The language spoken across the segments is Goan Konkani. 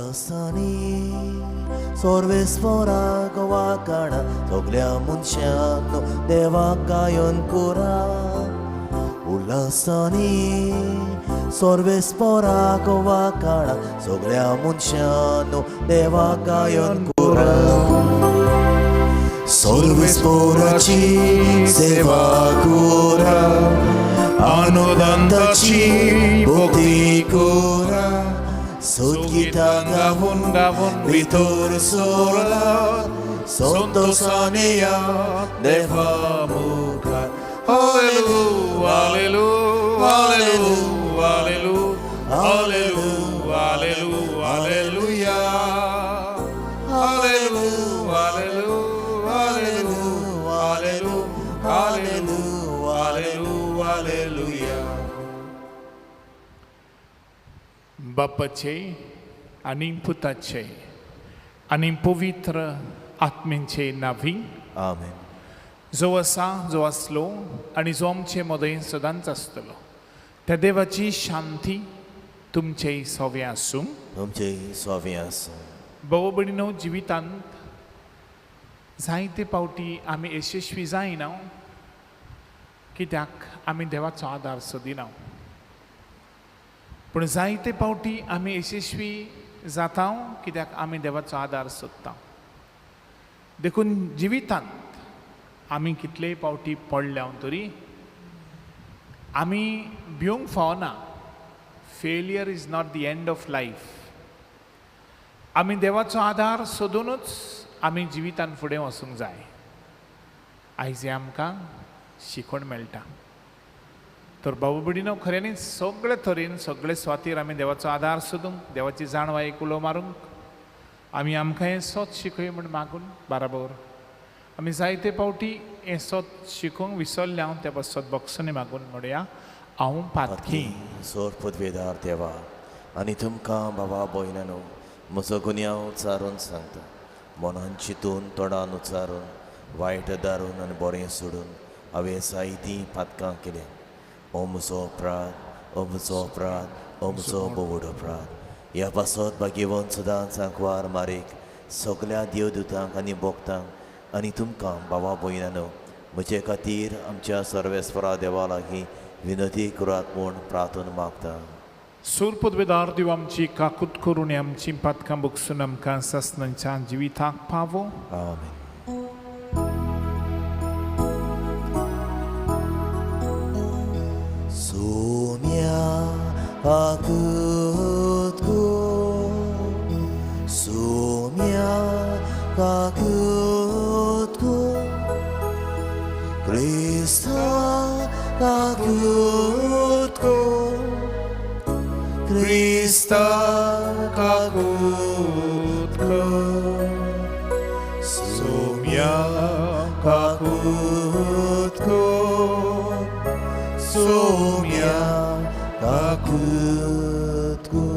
उल्हासांनी सर्वेस्पोराक वाकाणा सगल्या मनशांनो देवाक गायन करा. उल्हासांनी सर्वेस्पोराक वाकाणा सगल्या मनशांनो देवाक गायन करा. सर्वेस्पोराची सेवा करा, आनंदाची भक्ती करा, सद्गीतां गावन गावन भितर सोरात, संतोषान या देवा मुखार. Hallelujah, hallelujah, hallelujah, hallelujah, hallelujah, hallelujah. Hallelujah, hallelujah, hallelujah, hallelujah, hallelujah, hallelujah. बापाचे आनी पुताचे आनी पवित्र आत्म्यांचे नावी. आमेन. जो आसा, जो आसलो आनी जो आमचे मदीं सदांच आसतलो त्या देवाची शांती तुमचे सवे आसूं. तुमचे स्वामी आसूं. भाव भयणीनो, जिवितांत जायते पावटी आमी यशस्वी जायना कित्याक आमी देवाचो आदार सोदिना, पूण जायते पावटी आमी यशस्वी जाता कित्याक आमी देवाचो आदार सोदता. देखून जिवितांत आमी कितलेय पावटी पडल्या तरी आमी भिवंक फावना. Failure is not the end of life. आमी देवाचो आदार सोदूनच आमी जिवितान फुडें वचूंक जाय. आयज हें आमकां शिकवण मेळटा. तर बाबू भयणीनो, खऱ्यांनीच सगळे तरेन सगळे सुवातेर आमी देवाचो आदार सोदूंक, देवाची जाणवाय उलो मारूंक आमी आमकां हें सोत शिकय म्हूण मागून बाराबर आमी जायते पावटी हें सोत शिकूंक विसरलें हांव त्या पासत बक्षणी मागून म्हणया, हांव पातकी. सोर पदवेदार देवा आनी तुमकां बाबा भयणानो म्हजो गुन्यांव उच्चारून सांगता. मनान चिंतून, तोंडान उच्चारून, वायट दारून आनी बरें सोडून हांवें जायतीं पातकां केल्या. ओ म्हजो अपराध, ओ म्हजो अपराध, ओ म्हजो बोवड अपराध. ह्या पासत भाग्यवंत सदांच आंकवार मारीक, सगल्या देवदूतांक आनी भक्तांक आनी तुमकां बाबा भयणानो म्हजे खातीर आमच्या सर्वेस्परा देवा लागीं विनंती करात म्हूण प्रार्थना मागता. सूर पदवेदार देव आमची काकूत करून आमची पातकां बगसून आमकां सासणाच्या जिविताक पावो. आमेन. सोम्या काकूत कर, सोम्या काकूत कर, क्रिस्ता काकूत कर, क्रिस्ता काकूत कर, सोम्या काकूत कर, सोम्या काकूत कर.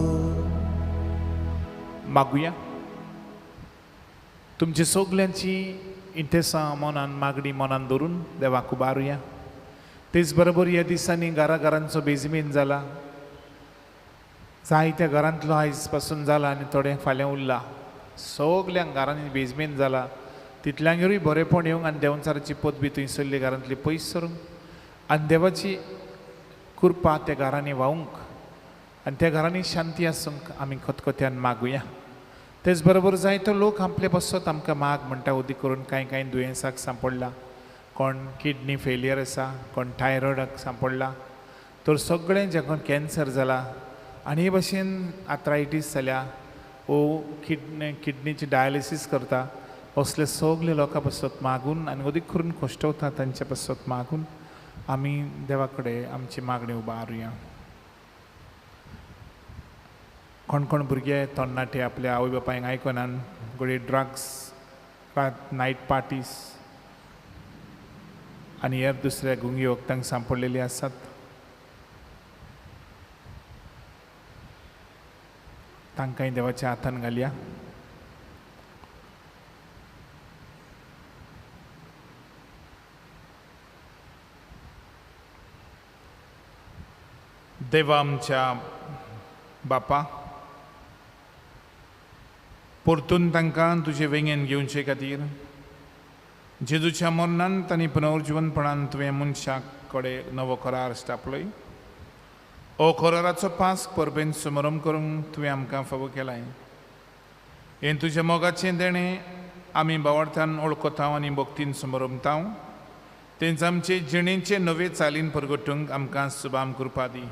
मागुया. तुमची सगल्यांची इंतेसां मनान मागणी मनान धरून देवाक उबारुया. तेच बरोबर ह्या दिसांनी घरा घरांचो बेजमेन जाला, जायत्या घरांतलो आयज पासून जाला आनी थोडें फाल्यां उरला. सगल्यांक घरांनी बेजमेन जाला तितल्यांगेरूय बरेपण येवंक आनी देवचाराची पदवी थंयसरली घरांतली पयस सरूंक आनी देवाची कृपा त्या घरांनी व्हांवूंक आनी त्या घरांनी शांती आसूंक आमी खतखत्यान मागुया. तेच बरोबर जायतो लोक आपले पासत आमकां माग म्हणटा उदीक करून कांय कांय दुयेंसाक सांपडला, कोण किडनी फेलियर आसा, कोण थायरॉयडाक सांपडला, तर सगळें जाका कॅन्सर जाला आनी हे भशेन आथरायटीस जाल्या ओ किडनीची डायलिसीस करता, असले सगळे लोकां पासत मागून आनी अदीक करून कश्टवता तांचे पासत मागून आमी देवा कडेन आमची मागणी उबारुया. कोण कोण भुरगे तरणाटे आपल्या आवय बापायक आयकनात, घडये ड्रग्स, रात नायट पार्टीज आनी हेर दुसऱ्या गुंगी वखदांक सांपडलेली आसात. तांकांय देवाच्या हातान घालया. देवा आमच्या बापा, परतून तांकां तुजे वेंगेन घेवचे खातीर जेजूच्या मरणांत आनी पुनर्जिवनपणान तुवें मनशाक कडेन नवो करार स्थापलोय. हो कराराचो पास परबेन समरम करूंक तुवें आमकां फावो केलाय. हें तुज्या मोगाचें देणें आमी भावार्थान वळखता आनी भक्तीन समरमता. तेंच आमचे जिणेचे नवे चालीन परगटूंक आमकां सुबाम कृपा दी.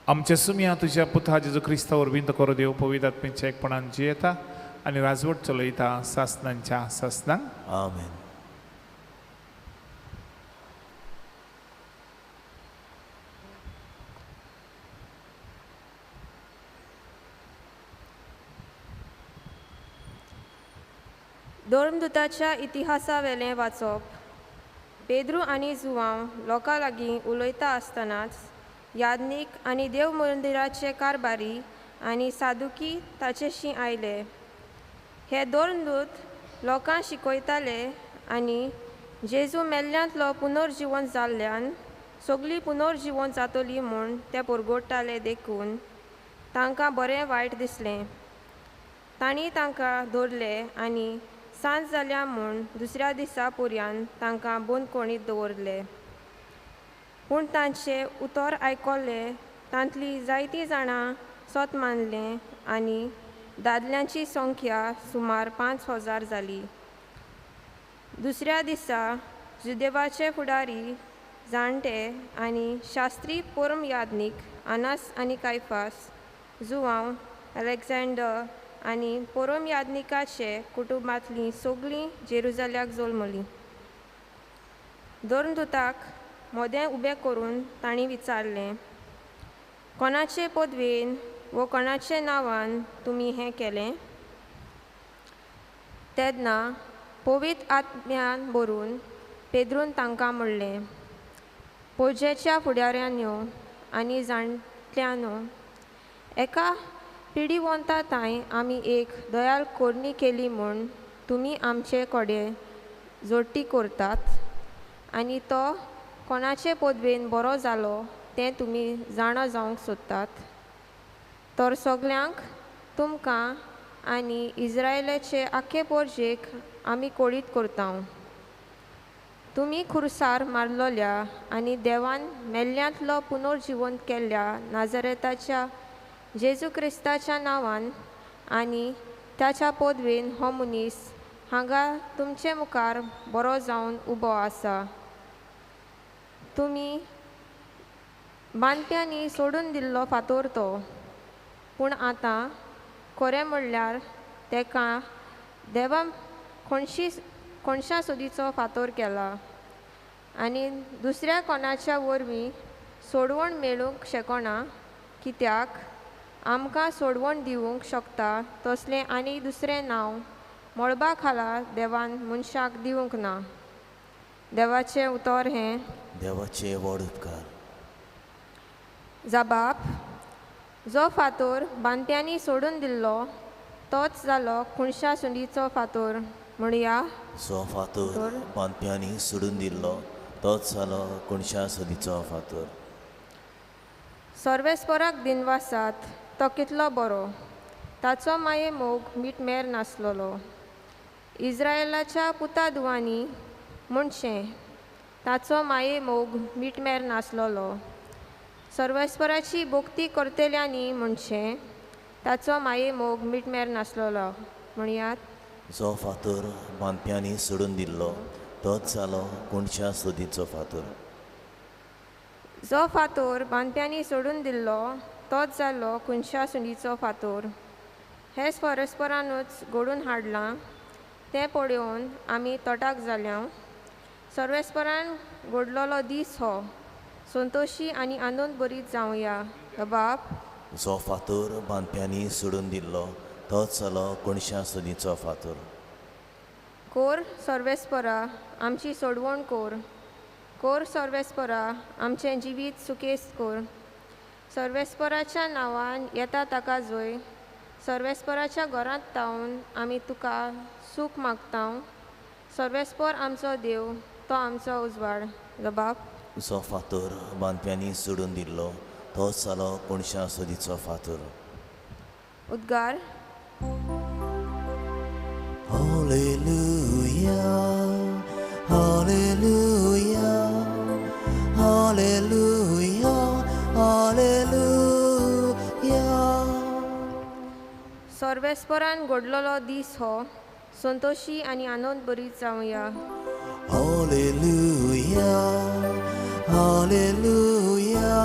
आमच्या सुमया तुज्या पुता जेजू क्रिस्ता वरवीं तो करो देव पवित्र आत्म्याच्या एकपणान जियेता आनी राजवट चलयता सासनांच्या सासनांक. आमेन. धर्मदुताच्या इतिहासावेलें वाचप. पेद्रू आनी जुवांव लोकां लागीं उलयता आसतनाच याज्ञीक आनी देव मंदिराचे कारभारी आनी सादुकी ताचेशी आयले. हे धर्मदूत लोकांक शिकयताले आनी जेजू मेल्ल्यांतलो पुनर्जिवन जाल्ल्यान सगळीं पुनर्जिवन जातली म्हूण ते परगोडटाले देखून तांकां बरें वायट दिसलें. तांणी तांकां धरले आनी सांज जाल्या म्हूण दुसऱ्या दिसा पर्यान तांकां बंदखणीत दवरले. पूण तांचें उतर आयकल्लें तांतलीं जायतीं जाणां सत मानलें आनी दादल्यांची संख्या सुमार 5000 जाली. दुसऱ्या दिसा जुदेवाचे फुडारी जाणटे आनी शास्त्री परम याज्ञीक अनास आनी कायफास, जुवांव अलेक्झांडर आनी परम याज्ञिकाचे कुटुंबांतलीं सगळीं जेरुजाल्याक जल्मलीं. धर्मदुताक मोदें उबें करून तांणी विचारलें, कोणाचे पदवेन वो कोणाचे नांवान तुमी हें केलें? तेन्ना पवित्र आत्म्यान भरून पेद्रून तांकां म्हणलें, पोजेच्या फुडाऱ्यांनो आनी जाणट्यांनो, एका पिडिवंता तांय आमी एक दयाल कोरणी केली म्हूण तुमी आमचे कडेन जोडटी करतात आनी तो कोणाचे पदवेन बरो जालो तें तुमी जाणा जावंक सोदतात. तर सगल्यांक तुमकां आनी इज्रायलाचे आख्खे पोरजेक आमी कोळीत करता. तुमी खुरसार मारलोल्या आनी देवान मेल्ल्यांतलो पुनर्जिवंत केल्ल्या नाजरेताच्या जेजू क्रिस्ताच्या नांवान आनी ताच्या पदवेन हो मनीस हांगा तुमचे मुखार बरो जावन उबो आसा. तुमी बांदप्यांनी सोडून दिल्लो फातोर तो, पूण आतां खरें म्हणल्यार तेका देवा कोणशी कोणशा सोदीचो फातोर केला आनी दुसऱ्या कोणाच्या वरवीं सोडवण मेळूंक शकना, कित्याक आमकां सोडवण दिवंक शकता तसलें आनी दुसरें नांव मळबा खाला देवान मनशाक दिवंक ना. देवाचें उतर हें. देवाचे व्हड उपकार. जबाब, जो फातोर बांदप्यांनी सोडून दिल्लो तोच जालो खुणशा सुंडीचो फातोर. म्हणया, जो फातोर बांदप्यांनी सोडून दिल्लो तोच जालो खुणशा सदीचो फातोर. सर्वेस्पराक दिनवासात, तो कितलो बरो, ताचो माये मोग मीटमेर नासलोलो. इज्रायलाच्या पुता दुवांनी म्हणचें, ताचो माये मोग मीटमेर नासलोलो. सर्वेस्पराची भक्ती करतल्यांनी म्हणचें, ताचो माये मोग मीटमेर नासलोलो. म्हणयात, जो फातोर बांदप्यांनी सोडून दिल्लो तोच जालो खुणशा सदीचो फातोर. जो फातोर बांदप्यांनी सोडून दिल्लो तोच जालो खुनशा सुंडीचो फातोर. हें परस्परानूच घडून हाडलां तें पळोवन आमी तोटाक जाल्या. सर्वेस्परान घडलोलो दीस हो, संतोशी आनी आनंद बरीत जावया. बाप, जो फातोर बांदप्यांनी सोडून दिल्लो तोच जालो खुणशा सदीचो फातोर. कोर सर्वेस्परा आमची सोडवण कोर, कोर सर्वेस्परा आमचें जिवीत सुखेस्त कोर. सर्वेस्पराच्या नांवान येता ताका जोय, सर्वेस्पराच्या घरांत तावन आमी तुका सूख मागता. सर्वेस्पर आमचो देव, तो आमचो उजवाड. जबाब, जो फातोर बांदप्यांनी सोडून दिल्लो तोच जालो खुणशा सदीचो फातोर. उद्गार. Hallelujah, hallelujah, hallelujah, hallelujah. सर्वेस्परान घडलेलो दीस हो, संतोशी आनी आनंद बरीत जावया. Hallelujah, hallelujah,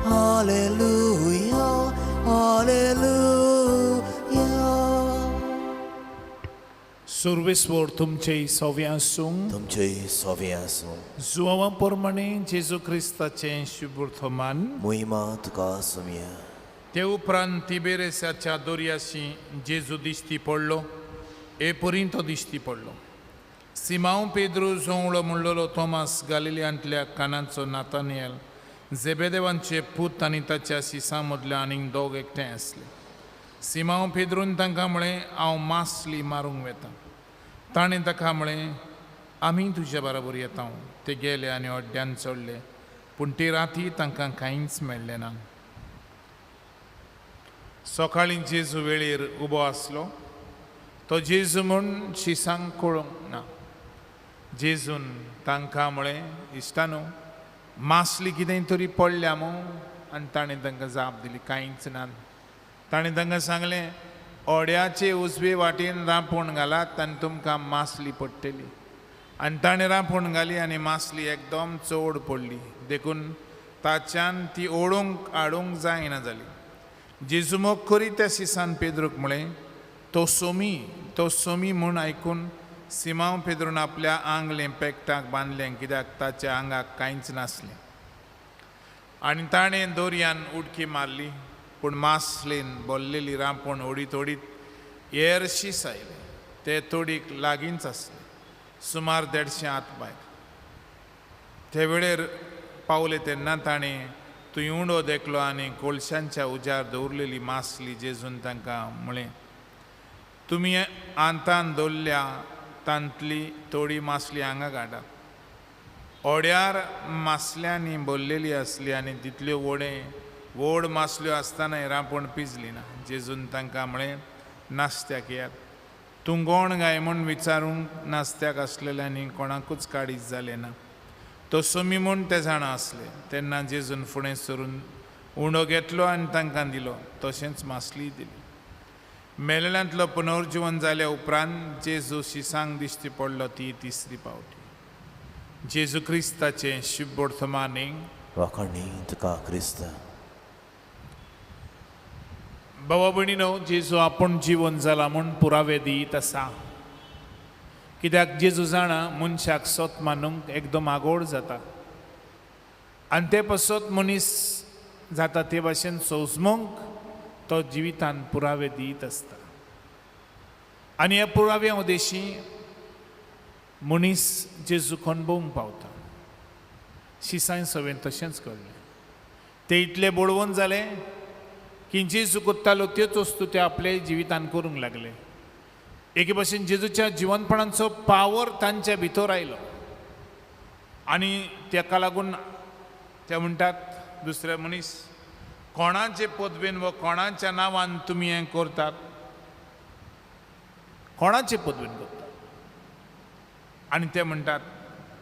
hallelujah, hallelujah. सर्वेस्वर तुमचे सवे आसूं. तुमचे सोवे आसूं. जुवां प्रमाणे जेजू क्रिस्ताचें शुभर्थमान. मोहिमा तुका सुमया. ते उपरांत तिबेरेसाच्या दर्याशी जेजू दिश्टी पडलो. हे परीं तो दिश्टी पडलो: सिमांव पेद्रू, जोंवळो म्हणलेलो थॉमास, गालिलियांतल्या कानाचो नातानियल, जेबेदेवांचे पूत आनी ताच्या शिसां मदल्या आनीक दोग एकठांय आसले. सिमांव पेद्रून तांकां म्हळें, हांव मासली मारूंक वेता. ताणें ताका म्हळें, आमी तुज्या बराबर येता. ते गेले आनी अड्ड्यान चडले, पूण ते राती तांकां कांयच मेळ्ळें ना. सकाळीं जेजू वेळेर उबो आसलो. तो जेजू म्हूण शिसांक कळूंक ना. जेजून तांकां म्हळें, इश्टानो, मासली कितें तरी पडल्या मू? आनी ताणें तांकां जाप दिली, कांयच ना. ताणें तांकां सांगलें, ओड्याचे उजवे वाटेन रांपोण घालात आनी तुमकां मासली पडटली. आनी ताणें रांपोण घाली आनी मासली एकदम चड पडली, देखून ताच्यान ती ओडूंक हाडूंक जायना जाली. जेजू मोग करीत त्या शिसान पेद्रूक म्हळें, तो सोमी. तो सोमी म्हूण आयकून सिमांव पेद्रून आपल्या आंगलें पेकटाक बांदलें, कित्याक ताच्या आंगाक कांयच नासलें. आनी ताणें दोरयान उडकी मारली, पूण मासलेन बोल्लेली रांपोण ओडीत ओडीत येरशीस आयलें. ते तोडीक लागींच आसले, सुमार 150 हात भायर. ते वेळेर पावले तेन्ना ताणें थंय उंडो देखलो आनी कोळशांच्या उज्यार दवरलेली मासली. जेजून तांकां म्हळें, तुमी आंतान दवरल्या तांतली थोडी मासली हांगा काडात. ओड्यार मासल्यांनी भरलेली आसली आनी तितल्यो व्हडें व्हड मासल्यो आसतनाय रांपोण पिजली ना. जेजून तांकां म्हळें, नास्त्याक येयात. तूं कोण गाय म्हूण विचारूंक नास्त्याक आसलेल्यांनी कोणाकूच काडीच जालें ना. तो सोमी म्हूण ते जाणा आसले. तेन्ना जेजून फुडें सरून उंडो घेतलो आनी तांकां दिलो, तशेंच मासलीय दिली. मेलेल्यांतलो पुनर्जीवन जाल्या उपरांत जेजू शिसांक दिश्टी पडलो ती तिसरी पावटी. जेजू क्रिस्ताचें शुभवर्तमानीक. वाखाणी तुका क्रिस्त. बाबा भयणीनो, जेजू आपूण जिवन जाला म्हूण पुरावे दीत आसा, कित्याक जेजू जाणा मनशाक सत मानूंक एकदम आगोड जाता आनी ते पासत मनीस जाता ते भाशेन सोजमूंक तो जिवितान पुरावे दीत आसता. आनी ह्या पुराव्या उदेशी मनीस जेजूक अणभवूंक पावता. शिसांय सवें तशेंच घडलें. ते इतले बळवंत जाले की जेजू कोत्तालो त्योच वस्तू ते आपले जिवितान करूंक लागले. एके भाशेन जेजूच्या जिवनपणाचो पावर तांच्या भितर आयलो आनी ताका लागून ते म्हणटात, दुसरे मनीस, कोणाचे पदवेन वा कोणाच्या नांवान तुमी हें करतात? कोणाचे पदवेन करतात? आनी ते म्हणटात,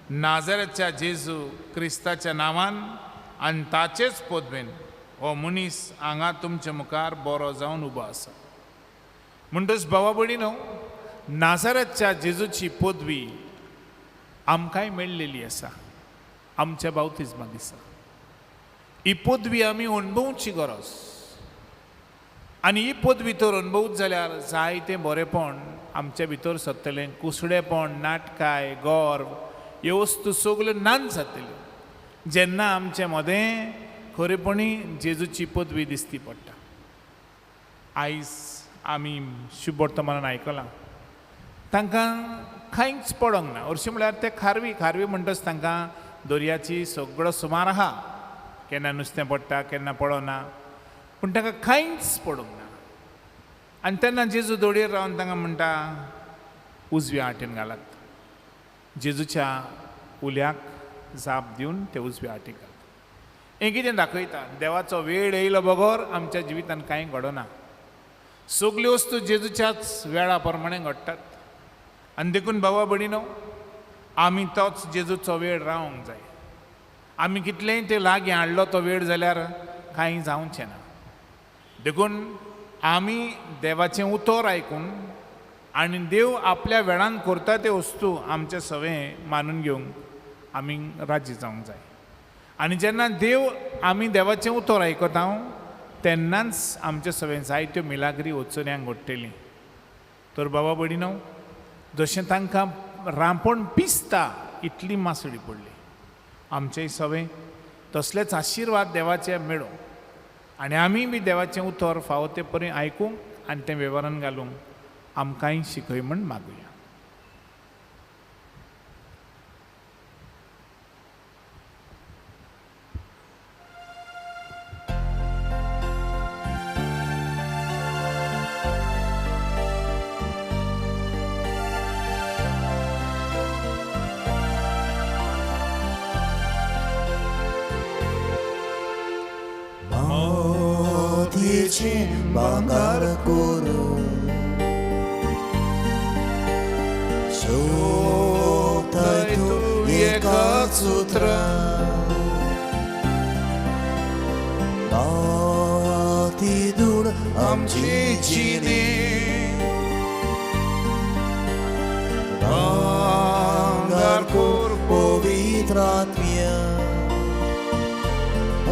नाजाराच्या जेजू क्रिस्ताच्या नांवान आनी ताचेच पदवेन हो मनीस हांगा तुमच्या मुखार बरो जावन उबो आसा. म्हणटच भावा भयणीनो, नाजाराच्या जेजूची पदवी आमकांय मेळ्ळेली आसा आमच्या बावतिज्मा दिसा. ही पदवी आमी अणभवची गरज आनी ही पदवी तर अणभवत जाल्यार जायतें बरेंपण आमच्या भितर सरतलें. कुसडेपण, नाटकाय, गर्व ह्यो वस्तू सगल्यो नाच जातल्यो जेन्ना आमचे मदें खरेपणी जेजूची पदवी दिसती पडटा. आयज आमी शुभवर्तमानान आयकलां, तांकां कांयच पडोंक ना. हरशीं म्हळ्यार ते खारवी, खारवी म्हणटच तांकां दर्याची सगळो सुमार आहा, केन्ना नुस्तें पडटा केन्ना पडना, पूण तांकां कांयच पडूंक ना. आनी तेन्ना जेजू दोडयेर रावन तांकां म्हणटा, उजव्या हाटेन घालात. जेजूच्या उल्याक जाप दिवन ते उजव्या हाटेक घालता. हें कितें दाखयता? देवाचो वेळ येयलो बगर आमच्या जिवितान कांय घडना. सगल्यो वस्तू जेजूच्याच वेळा प्रमाणे घडटात. आनी देखून बाबा भयणीनो, आमी तोच जेजूचो वेळ रावंक जाय. आमी कितलेंय ते लागीं हाडलो तो वेळ जाल्यार कांय जावचें ना. देखून आमी देवाचें उतर आयकून आनी देव आपल्या वेळान करता ते वस्तू आमचे सवें मानून घेवंक आमी राजी जावंक जाय. आनी जेन्ना देव आमी देवाचें उतर आयकता तेन्नाच आमचे सवें जायत्यो मिलाग्री वचोन्यांक घडटली. तर बाबा भयणीनो, जशें तांकां रांपण पिसता इतली मासळी पडली, आमचेय सवें तसलेच आशिर्वाद देवाचे मेळूं आनी आमी बी देवाचें उतर फावो ते परी आयकूंक आनी तें वेव्हारान घालूंक आमकांय शिकय म्हण मागुया. भांगार करूं सोदताय तूं एकाच उतरान माती धूळ आमची जिणे भांगार कर पवित्र आत्म्या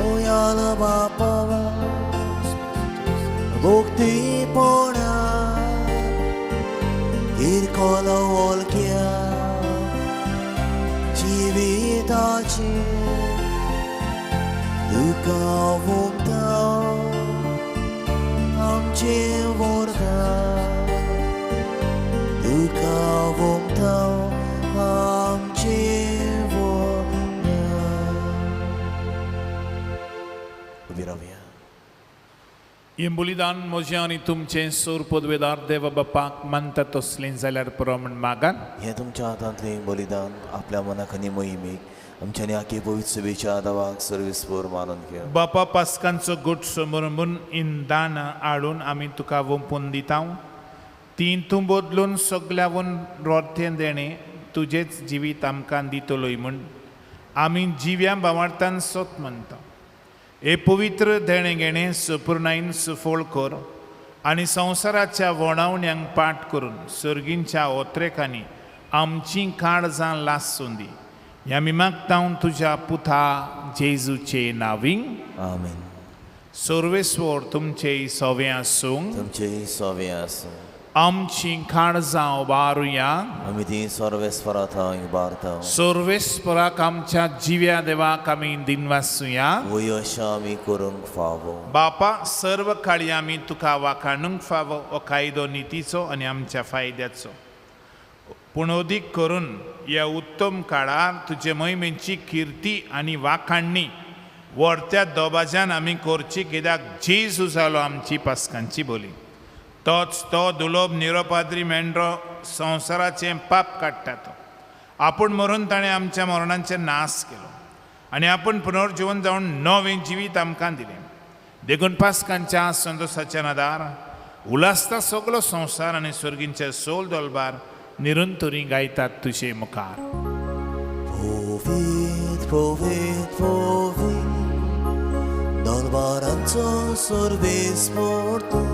ओयाल बापा मुक्तीपणा किरकोलो वळख्या जिविताची तुका वोगता आमचें व्हरता तुका वोगता आमचें व्हरता. उबी रावया. हें बलिदान म्हजें आनी तुमचें सोर पदवेदार देव बापाक मानता तसलें जाल्यार पुरो म्हण मागात. हें तुमच्या हातांतलें बलिदान आपल्या मनाक आनी मोहिमेक आमच्या आखी पवित्र सभेच्या देवाक सर्वेस्पर मानून घेव. बापा, पास्कांचो गोटसो म्हूण इंदान हाडून आमी तुका वंपून दिता. ती तूं बदलून सगल्यावन रोर्थें देणें तुजेच जिवीत आमकां दितलोय म्हूण आमी जिव्या बावार्थान सोत म्हणटा. हे पवित्र देणें घेणें सुपुर्णायन सुफळ कर आनी संवसाराच्या वणावण्यांक पाठ करून सर्गींच्या ओत्रेकांनी आमचीं काळजां लासून दी. ह्या आमी मागता तुज्या पुता जेजूचे नावींग. आमेन. सर्वेस्वर तुमचे सवे आसूं. तुमचे सवे आसूं. आमचीं काळजां उबारुया. आमी ती सर्वेस्परा थंय उबारता. सर्वेस्पराक आमच्या जिव्या देवाक आमी दिनवासुया. वय अशें आमी करूंक फावो. बापा, सर्व काळी आमी तुका वाखाणूंक फावो हो कायदो नितीचो आनी आमच्या फायद्याचो. पूण अदीक करून ह्या उत्तम काळार तुजे मोहिमेची किर्ती आनी वाखाणणी व्हरत्या दबाज्यान आमी करची, कित्याक जेजू जालो आमची पास्कांची बोली. तोच तो दुलोब निरोपाद्री मेंढरो संवसाराचें पाप काडटा तो. आपूण मरून ताणें आमच्या मरणांचें नाश केलो आनी आपूण पुनर्जिवन जावन नवें जिवीत आमकां दिलें. देखून पास्कांच्या संतोशाच्या नादार उलासता सगलो संवसार आनी सर्गींचे सोल दोलबार निरंतरी गायतात तुजे मुखार. पवित्र पवित्र पवित्र दरबारांचो सर्वेस्पर तूं.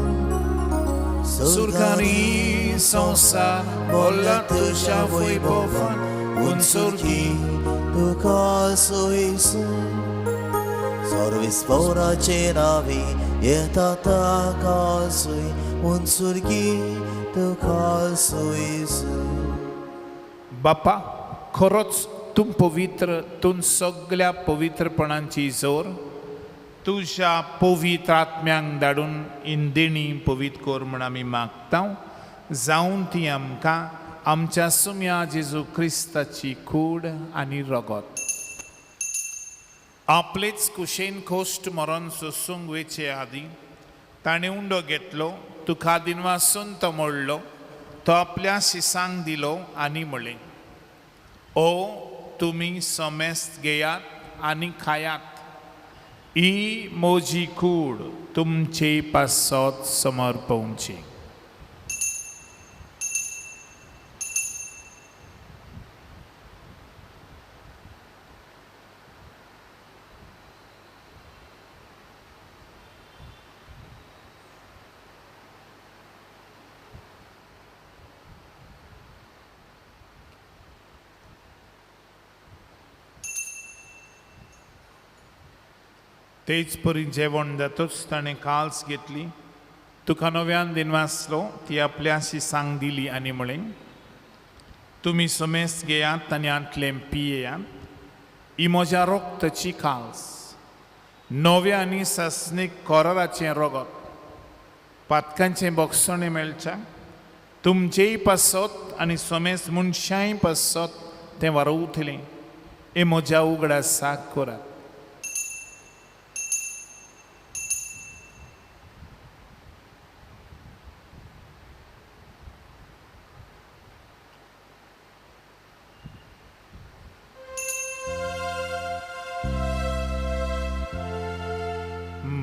सुरकारी संवसार बोल्ला तुज्या वैभवान उंचुरकी तुका सोयसूं. सर्वेस्पराचे नांवी येता ताका सोय उंचुरकी तुका सोयसूं. बापा, खरोच तूं पवित्र, तूं सगल्या पवित्रपणाची जोर. तुज्या पवित्र आत्म्यांक धाडून इंदेणी पवित्र कर म्हूण आमी मागता. जावन ती आमकां आमच्या सुम्या जेजू क्रिस्ताची कूड आनी रगत आपलेच कुशेन खोश्ट मरण सोसूंक वेचे आदीं ताणें उंडो घेतलो, तुका दिनवासून तो मोडलो, तो आपल्या शिसांक दिलो आनी म्हणलें, ओ तुमी समेस्त घेयात आनी खायात, ही म्हजी कूड तुमचे पासत समर्पवची. तेच परी जेवण जातच ताणें काल्स घेतली, तुका नव्यान दिनवासलो, ती आपल्याशी सांग दिली आनी म्हळें, तुमी समेस्त घेयात आनी आंतलें पियेयात, ही म्हज्या रोगताची काल्स, नव्या आनी सासणीक कोराराचें रोगत, पातकांचें बक्षणें मेळच्या तुमचेय पासत आनी समेस्त मनशांय पासत तें वारवतलें, हें म्हज्या उगडासाक करात.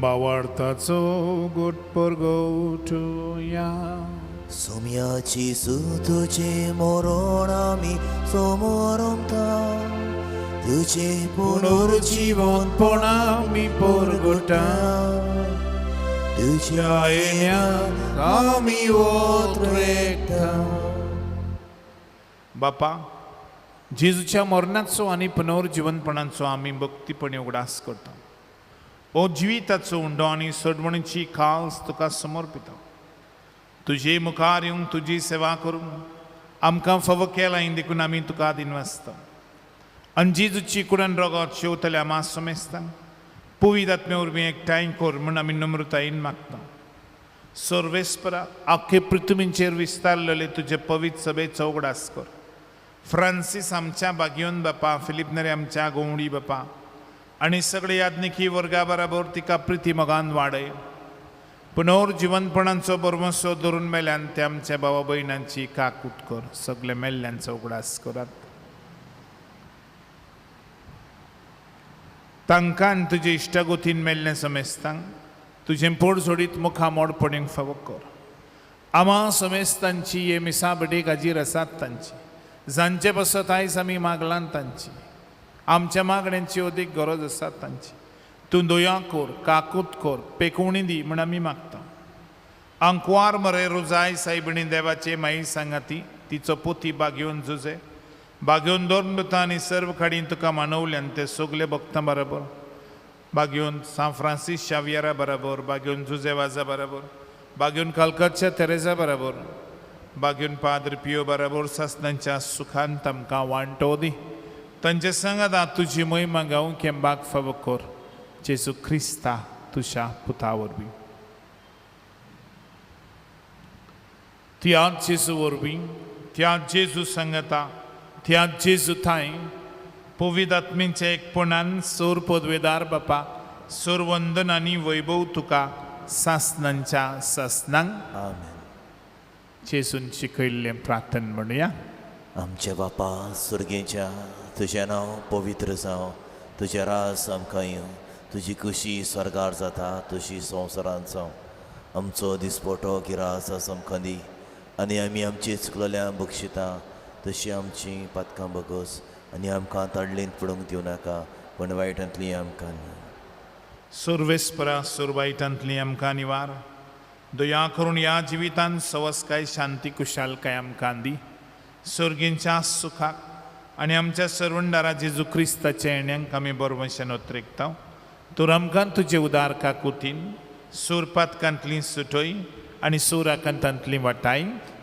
बावार्थाचो गोट परगोटुया. सोम्याची तुजें मरण आमी समोरमता, तुजें पुनर्जीवनपण आमी परगटा, तुज्या येण्याक आमी ओत्रेकता. बापा, जेजूच्या मरणाचो आनी पुनर्जीवनपणाचो आमी भक्तीपणी उगडास करता. ओ जिविताचो उंडो आनी सोडवणीची काल्स तुका समर्पिता. तुजे मुखार येवंक तुजी सेवा करूंक आमकां फावो केलां देखून आमी तुका दिनवासता. आनी जेजूची कुडन रोगत शेवतल्या आमा समेस्तांक पुवीत आत्मे वरवीं एकठांय कर म्हूण आमी नम्रतायेन मागता. सर्वेस्परा, आख्खे पृथ्वीचेर विस्तारलेले तुजे पवित्र सभेचो उगडास कर. फ्रांसीस आमच्या बागियोन बापा, फिलीप नेरी आमच्या गोवणी बापा आनी सगळे याज्ञिकी वर्गा बराबर तिका प्रिती मोगान वाडय. पुनर्जिवनपणाचो बरमसो धरून मेल्यान ते आमच्या भावा भयणांची काकूट कर. सगळे मेल्ल्यांचो उगडास करात. तांकां तुजे इश्टागोतीन मेल्लें समेस्तांक तुजें पोट जोडीत मुखा मोडपणीक फावो कर. आमा समेस्तांची हे मिसा भटेक हाजीर आसात तांची, जांचे पासत आयज आमी मागलां तांची, आमच्या मागण्यांची अदीक गरज आसा तांची, तूं दया कर, काकूत कर, पेकोवणी दी म्हूण आमी मागता. आंकवार मरे रोजाय सायबिणी देवाचे माई सांगाती, तिचो पोती बागेवन जुजे बागेवन दोन आनी सर्व खाडीन तुका मानवल्यान ते सगले भक्तां बराबर, बागेवन सांत फ्रांसीस शावियरा बराबर, बागेवन जुजे वाजा बराबर, बागेवन कलकत्तच्या तेरेजा बराबर, बागेवन पाद्र पियो बराबर सासणांच्या सुखान तांकां वांटो दी. तांचे सांगात तुजी महिमा गावंक केंबाक फावो कर. जेजू क्रिस्ता तुज्या पुता वरवीं. त्या जेजू वरवीं, त्या जेजू सांगता, त्या जेजू थांय पवित्र आत्म्याच्या एकपणान सोर पदवेदार बापा, सोर वंदन आनी वैभव तुका सासणांच्या सासणांक. आमेन. जेजून शिकयल्लें प्रार्थन म्हणुया. आमच्या बापा सुर्गेच्या, तुजें नांव पवित्र जावं, तुजें राज आमकां येवं, तुजी खुशी स्वर्गार जाता तशी संवसारांत जावं. आमचो दिसपटो गिरास आमकां दी आनी आमी आमची चुकलेल्या बक्षिता तशी आमची पातकां बगस आनी आमकां ताडलेंत पडूंक दिवं नाका, पूण वायटांतली आमकां न्हय. सर्वेस्परा सुरवायटांतली आमकां निवार दया करून ह्या जिवितांत सवसकाय शांती कुशालकाय आमकां दी. सर्गींच्या सुखाक आनी आमच्या सर्वंडारा जेजू क्रिस्ताच्या येण्यांक आमी बरवंशान ओत्रेकता. तर आमकां तुजे उदार काकुतीन सुरपातकांतली सुटय आनी सुराकांतांतली वाटाय.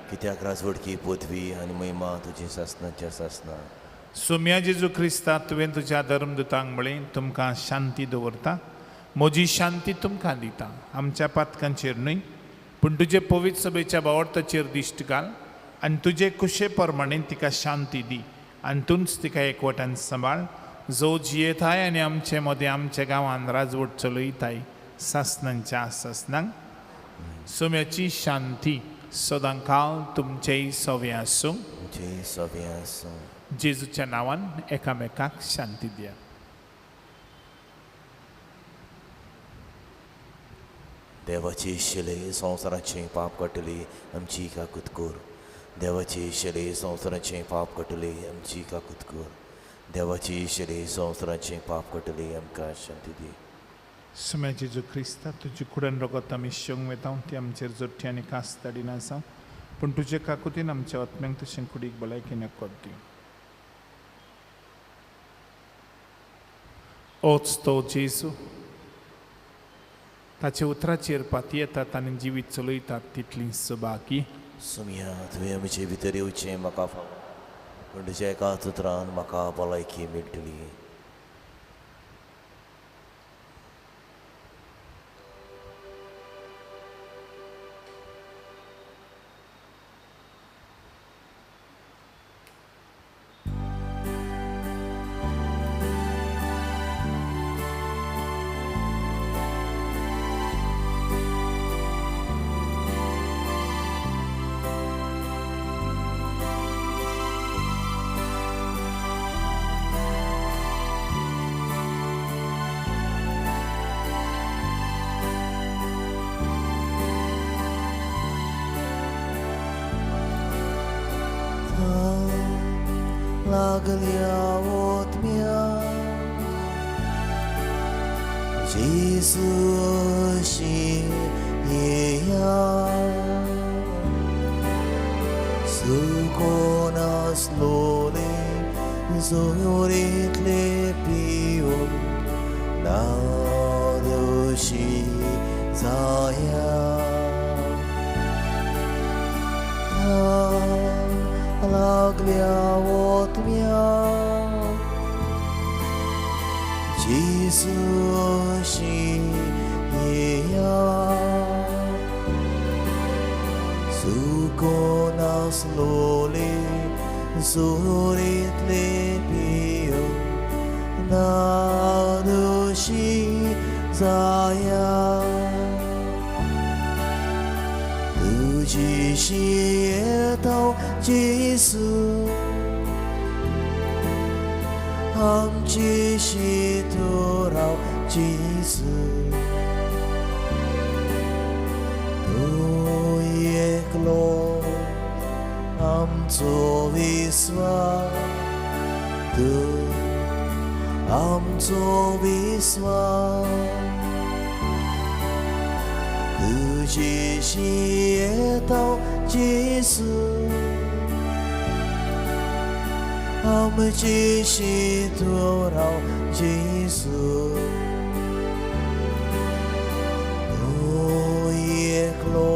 कित्याक राजवडकी पदवी आनी महिमा तुजी सासणाच्या सासणां. सोम्या जेजू क्रिस्ता, तुवें तुज्या धर्मदूतांक म्हळें, तुमकां शांती दवरता, म्हजी शांती तुमकां दिता. आमच्या पातकांचेर न्हय पूण तुजे पवित्र सभेच्या बावडताचेर दिश्ट घाल आनी तुजे कुशे प्रमाणे तिका शांती दी आनी तूंच तिका एकवटान सांबाळ, जो जियेताय आनी आमचे मदें आमच्या गांवांत राजवट चलयताय सासणांच्या सासणांक. सोम्याची शांती सदां काल तुमचेय सवे आसूं. तुमचेय सवे आसूं. जेजूच्या नांवान एकामेकाक शांती दिया. देवाची शिले संवसाराचें पाप काडटली आमची काकूत कर. देवाची शिले संवसाराचें पाप काडटली आमची काकूत कर. देवाची शिले संवसाराचें पाप काडटली आमकां शांती दी. सोम्या जेजू क्रिस्ता, तुजी कुडन रगत आमी शोंग वेता ती आमचेर जोडटी आनी कास धाडिना जावं, पूण तुजे काकुतीन आमच्या आत्म्यांक तशें कुडीक भलायकी नकोत दी. ओच तो जेजू ताच्या उतराचेर पातयेतात आनी जिवीत चलयतात तितलीं सबाकी. सोमया, तुवें म्हजे भितर येवचें म्हाका फावो, पूण तुज्या एकाच उतरान म्हाका भलायकी मेळटली. लागल्या ओतम्या जेजूशी येया, सुकोन आसलोले जोरींतले पिवन नादोशी जाया. लागल्या ओतम्या जेजूशी येया, सुकोन आसलोले जोरींतले पिवन नादोशी जाया. तुजीशी येता जेजू, आमचीशी तूं राव जेजू, तूं एकलो आमचो विस्वास, तूं आमचो विस्वास. तुजीशी येता जेजू, आमचीशी तूं राव जेजू, तूं एकलो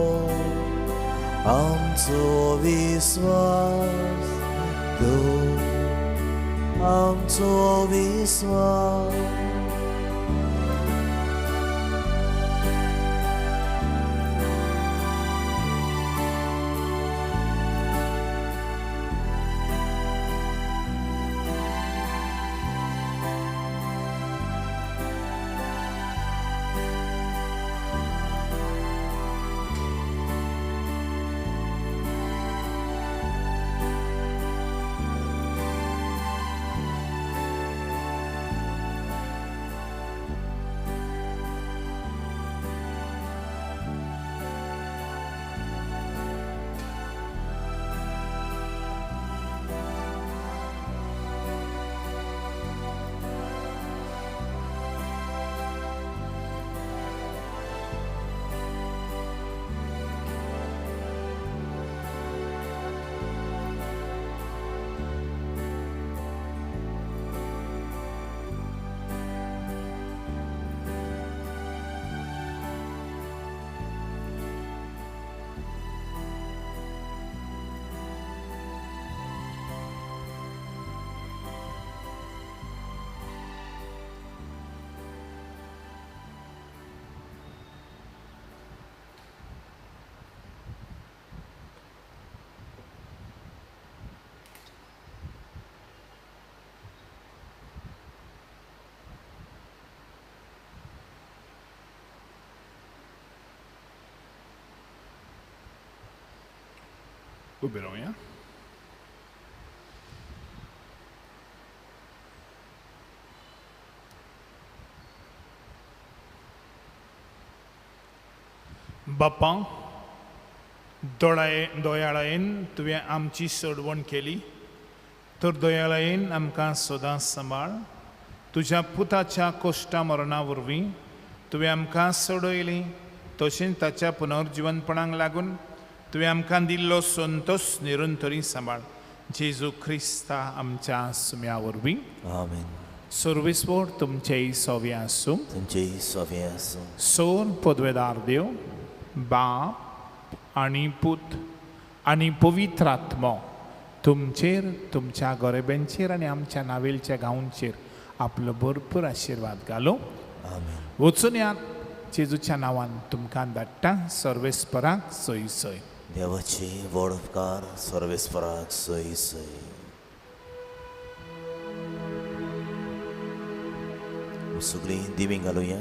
आमचो विस्वास, तूं आमचो विस्वास. उबे रावया. बापा, दोयाळायेन तुवें आमची सोडवण केली, तर दयाळायेन आमकां सदां सांबाळ. तुज्या पुताच्या कोश्टा मरणा वरवीं तुवें आमकां सोडयली, तशेंच ताच्या पुनर्जिवनपणाक लागून तुवें आमकां दिल्लो संतोश निरंतरी सांबाळ. जेजू क्रिस्ता आमच्या सुम्या वरवीं. आमेन. सर्वेस्पोर तुमचेय सोवे आसूं. तुमचेय सोवे आसूं. सोन पदवेदार देव बाप आनी पूत आनी पवित्र आत्मो तुमचेर, तुमच्या गोरेब्यांचेर आनी आमच्या नावेलच्या गांवचेर आपलो भरपूर आशिर्वाद घालूं. आमेन. वचून यात जेजूच्या नांवान तुमकां धाडटा. सर्वेस्पराक सोय सोय. देवाचे व्हड उपकार सर्वेस्पराक सोय सोय. सगळीं दिमी घालुया.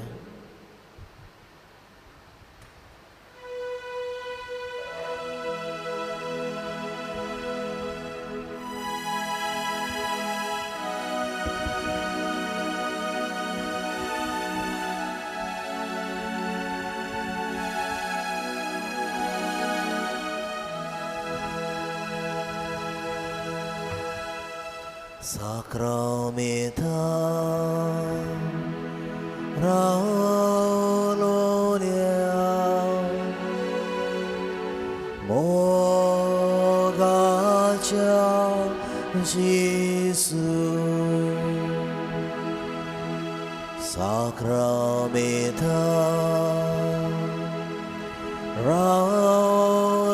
Sacramenta raololia mogacha Jesu Sacramenta raololia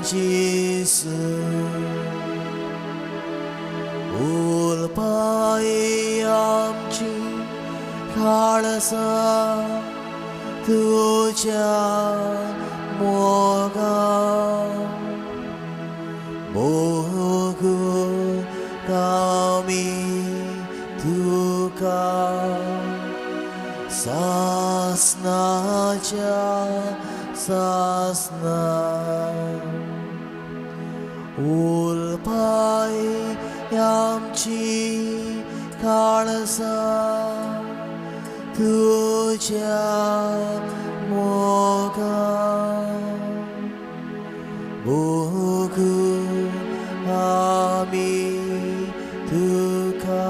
Jesu उलपाई आमची खाळसा तुझ्या मोगा मोगू कामी तुका सासनाच्या सासना उलपाई आमची काळसा तुझ्या मोगा मोगू आमी तुका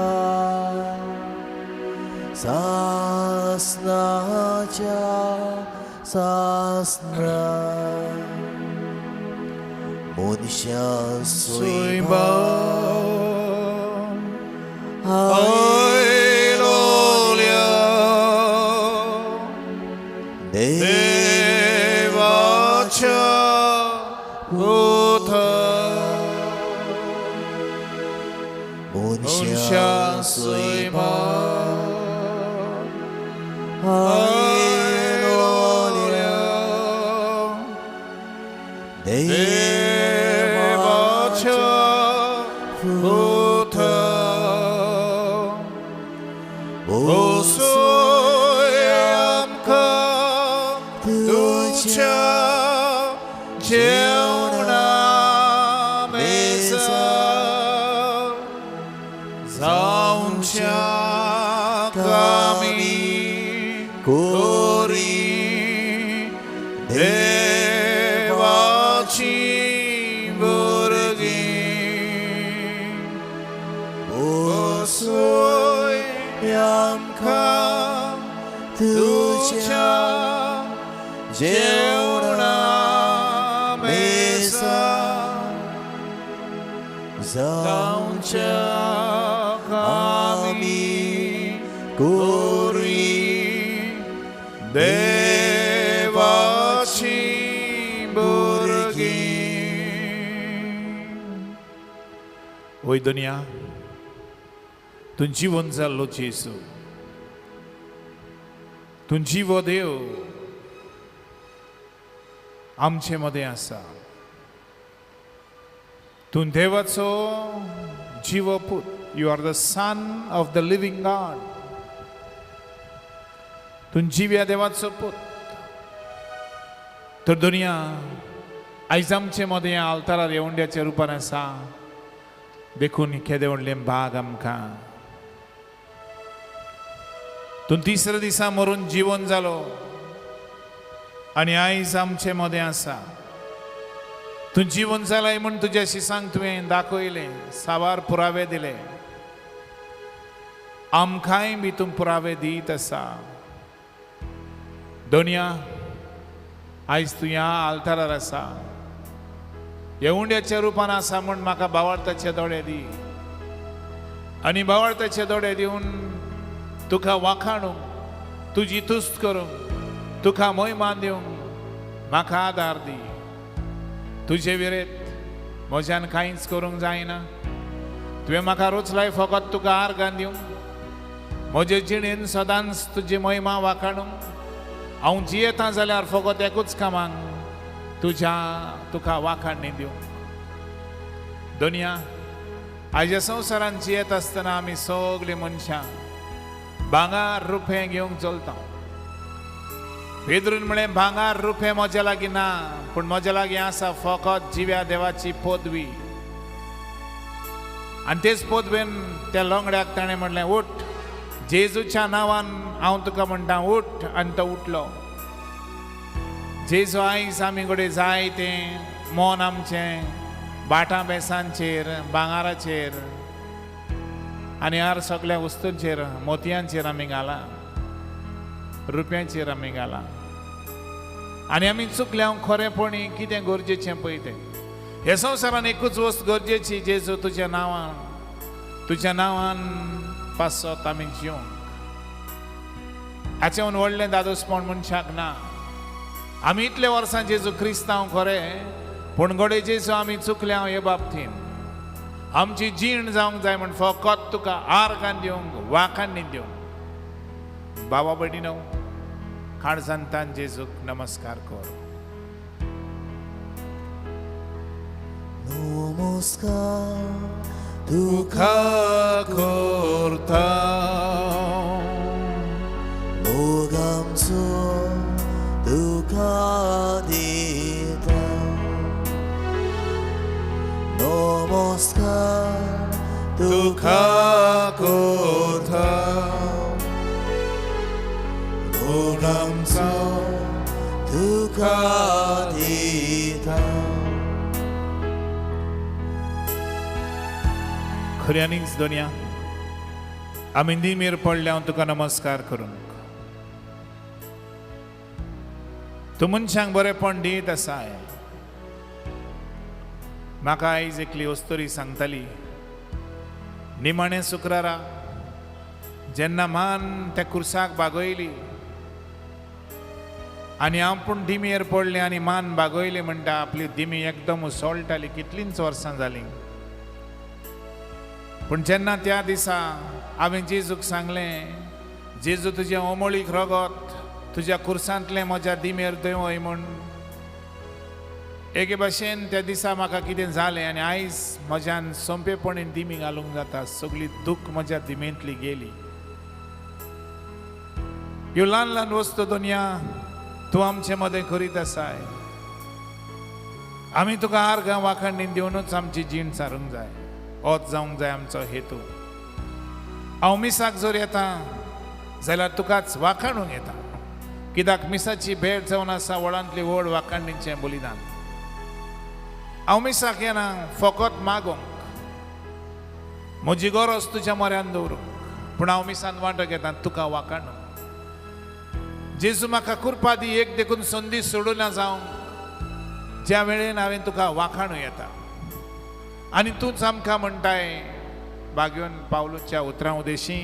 सासनाच्या सासना मनशा सोयबा Alleluia. देवाच्या पुता मनशा सोयबा Alleluia. देवाच्या पुता सोय आमकां तुज्या जेवणा मेजा जावच्या कामी कोरी देवाची भुरगीं सोय आमकां तुज्या तुज्या जेवणा जेवणा मेजा जावच्या जावच्या कामी कोरी कोरी देवाची भुरगीं. ओय दुनिया तूं जिवन जाल्लो जेजू, तूं जिवो देव आमचे मदें आसा. तूं देवाचो जिवो पूत. You are the son of the living God. तूं जिव्या देवाचो पूत. तर दुनिया आयज आमचे मदें आल्तारार येवंड्याच्या रुपान आसा. देखून केदें व्हडलें भाग आमकां. तूं तिसऱ्या दिसा मरून जिवन जालो आनी आयज आमचे मदें आसा. तूं जिवन जालाय म्हूण तुज्या शिसांक तुवें दाखयलें, साबार पुरावे दिले. आमकांय बी तूं पुरावे दीत आसा. दोनया आयज तूं ह्या आल्तारार आसा. हे उंड्याच्या रुपान आसा म्हूण म्हाका भावार्थाचे दोळे दी आनी भावार्थाचे दोळे दिवन तुका वाखाणूंक, तुजी तुस्त करूंक, तुका मोयमान दिवंक म्हाका आदार दी. तुजे विरेत म्हज्यान कांयच करूंक जायना. तुवें म्हाका रोचलाय फकत तुका आर्गां दिवंक, म्हजे जिणेन सदांच तुजी महिमा वाखाणूंक. हांव जियेता जाल्यार फकत एकूच कामांक, तुज्या तुका वाखाणणी दिवंक. दुनिया आयच्या संवसारान जियेत आसतना आमी सगळीं मनशां भांगर रुपें घेवंक चलता. पेद्रून म्हळें, भांगर रुपें म्हज्या लागीं ना, पूण म्हज्या लागीं आसा फकत जिव्या देवाची पदवी. आनी तेच पदवेन त्या लोंगड्याक ताणें म्हणलें, उठ, जेजूच्या नांवान हांव तुका म्हणटा उठ. आनी तो उठलो. जेजू आयज आमी कडेन जाय तें मन आमचें भाटां बेसांचेर, भांगाराचेर आनी हेर सगळ्या वस्तूंचेर, मोतयांचेर आमी घाला, रुपयांचेर आमी घाला आनी आमी चुकल्या. खरेपणी कितें गरजेचें पळय तें ह्या संवसारान एकूच वस्त गरजेची, जेजू तुज्या नांवान, तुज्या नांवान पासत आमी जिवंक. हाचें व्हडलें दादोसपण मनशाक ना. आमी इतले वर्सां जेजू क्रिस्तांव खरें, पूण घडये जेजू आमी चुकल्या हे बाबतीन. आमची जीण जावंक जाय म्हण फकत तुका आर्गान दिवंक, वाखांनी दिवंक. बाबा भयणीनो, काळजांतान जेजूक नमस्कार कर. नमस्कार तुका करता मोग आमचो तुका दिता. नमस्कार तुका करता मोग आमचो तुका दिता. खऱ्यांनीच दोनया आमी दिमेर पडल्या हांव तुका नमस्कार करूंक. तूं मनशांक बरेपण दीत आसाय. म्हाका आयज एकली अस्तुरी सांगताली, निमाणें शुक्रारा जेन्ना मान त्या कुर्साक बागयली आनी हांव पूण दिमेर पडलें आनी मान बागयली म्हणटा आपली दिमी एकदम उसळटाली. कितलींच वर्सां जालीं. पूण जेन्ना त्या दिसा हांवें जेजूक सांगलें, जेजू तुजें ओमोळीक रगत तुज्या कुर्सांतलें म्हज्या दिमेर देंवय म्हूण, एके भाशेन त्या दिसा म्हाका कितें जालें आनी आयज म्हज्यान सोंपेपणी दिमी घालूंक जाता. सगळी दूख म्हज्या दिमेंतली गेली. ह्यो ल्हान ल्हान वस्तू दुनिया तूं आमचे मदें करीत आसाय. आमी तुका आर्गां वाखाणणी दिवनूच आमची जीण सारूंक जाय. होच जावंक जाय आमचो हेतू. हांव मिसाक जर येता जाल्यार तुकाच वाखाणूंक येता, कित्याक मिसाची भेट जावन आसा व्हडांतली व्हड वाखाणणीचें बलिदान. हांव मिसाक येना फकत मागोंक, म्हजी गरज तुज्या म्हऱ्यान दवरूंक, पूण हांव मिसान वांटो घेता तुका वाखाणूंक. जेजू म्हाका कृपा दी एक देखून संदी सोडूं ना जावंक, ज्या वेळेन हांवें तुका वाखाणूं येता. आनी तूंच आमकां म्हणटाय बागेवन पावलूच्या उतरां उदेशी,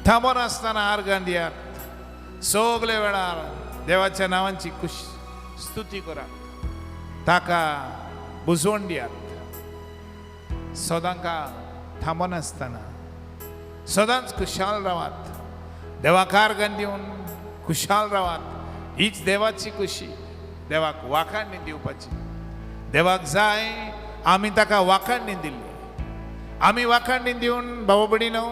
थांबोन आसतना आर्गां दियात, सगळे वेळार देवाच्या नांवांची खुश स्तुती करात, ताका बुजवण दियात. सदांका थांबोन आसतना सदांच खुशाल रावात, देवाक आर्गां दिवन खुशाल रावात. हीच देवाची खुशी, देवाक वाखाणणी दिवपाची. देवाक जाय आमी ताका वाखाणणी दिल्ली. आमी वाखाणणी दिवन भाव भयणीनो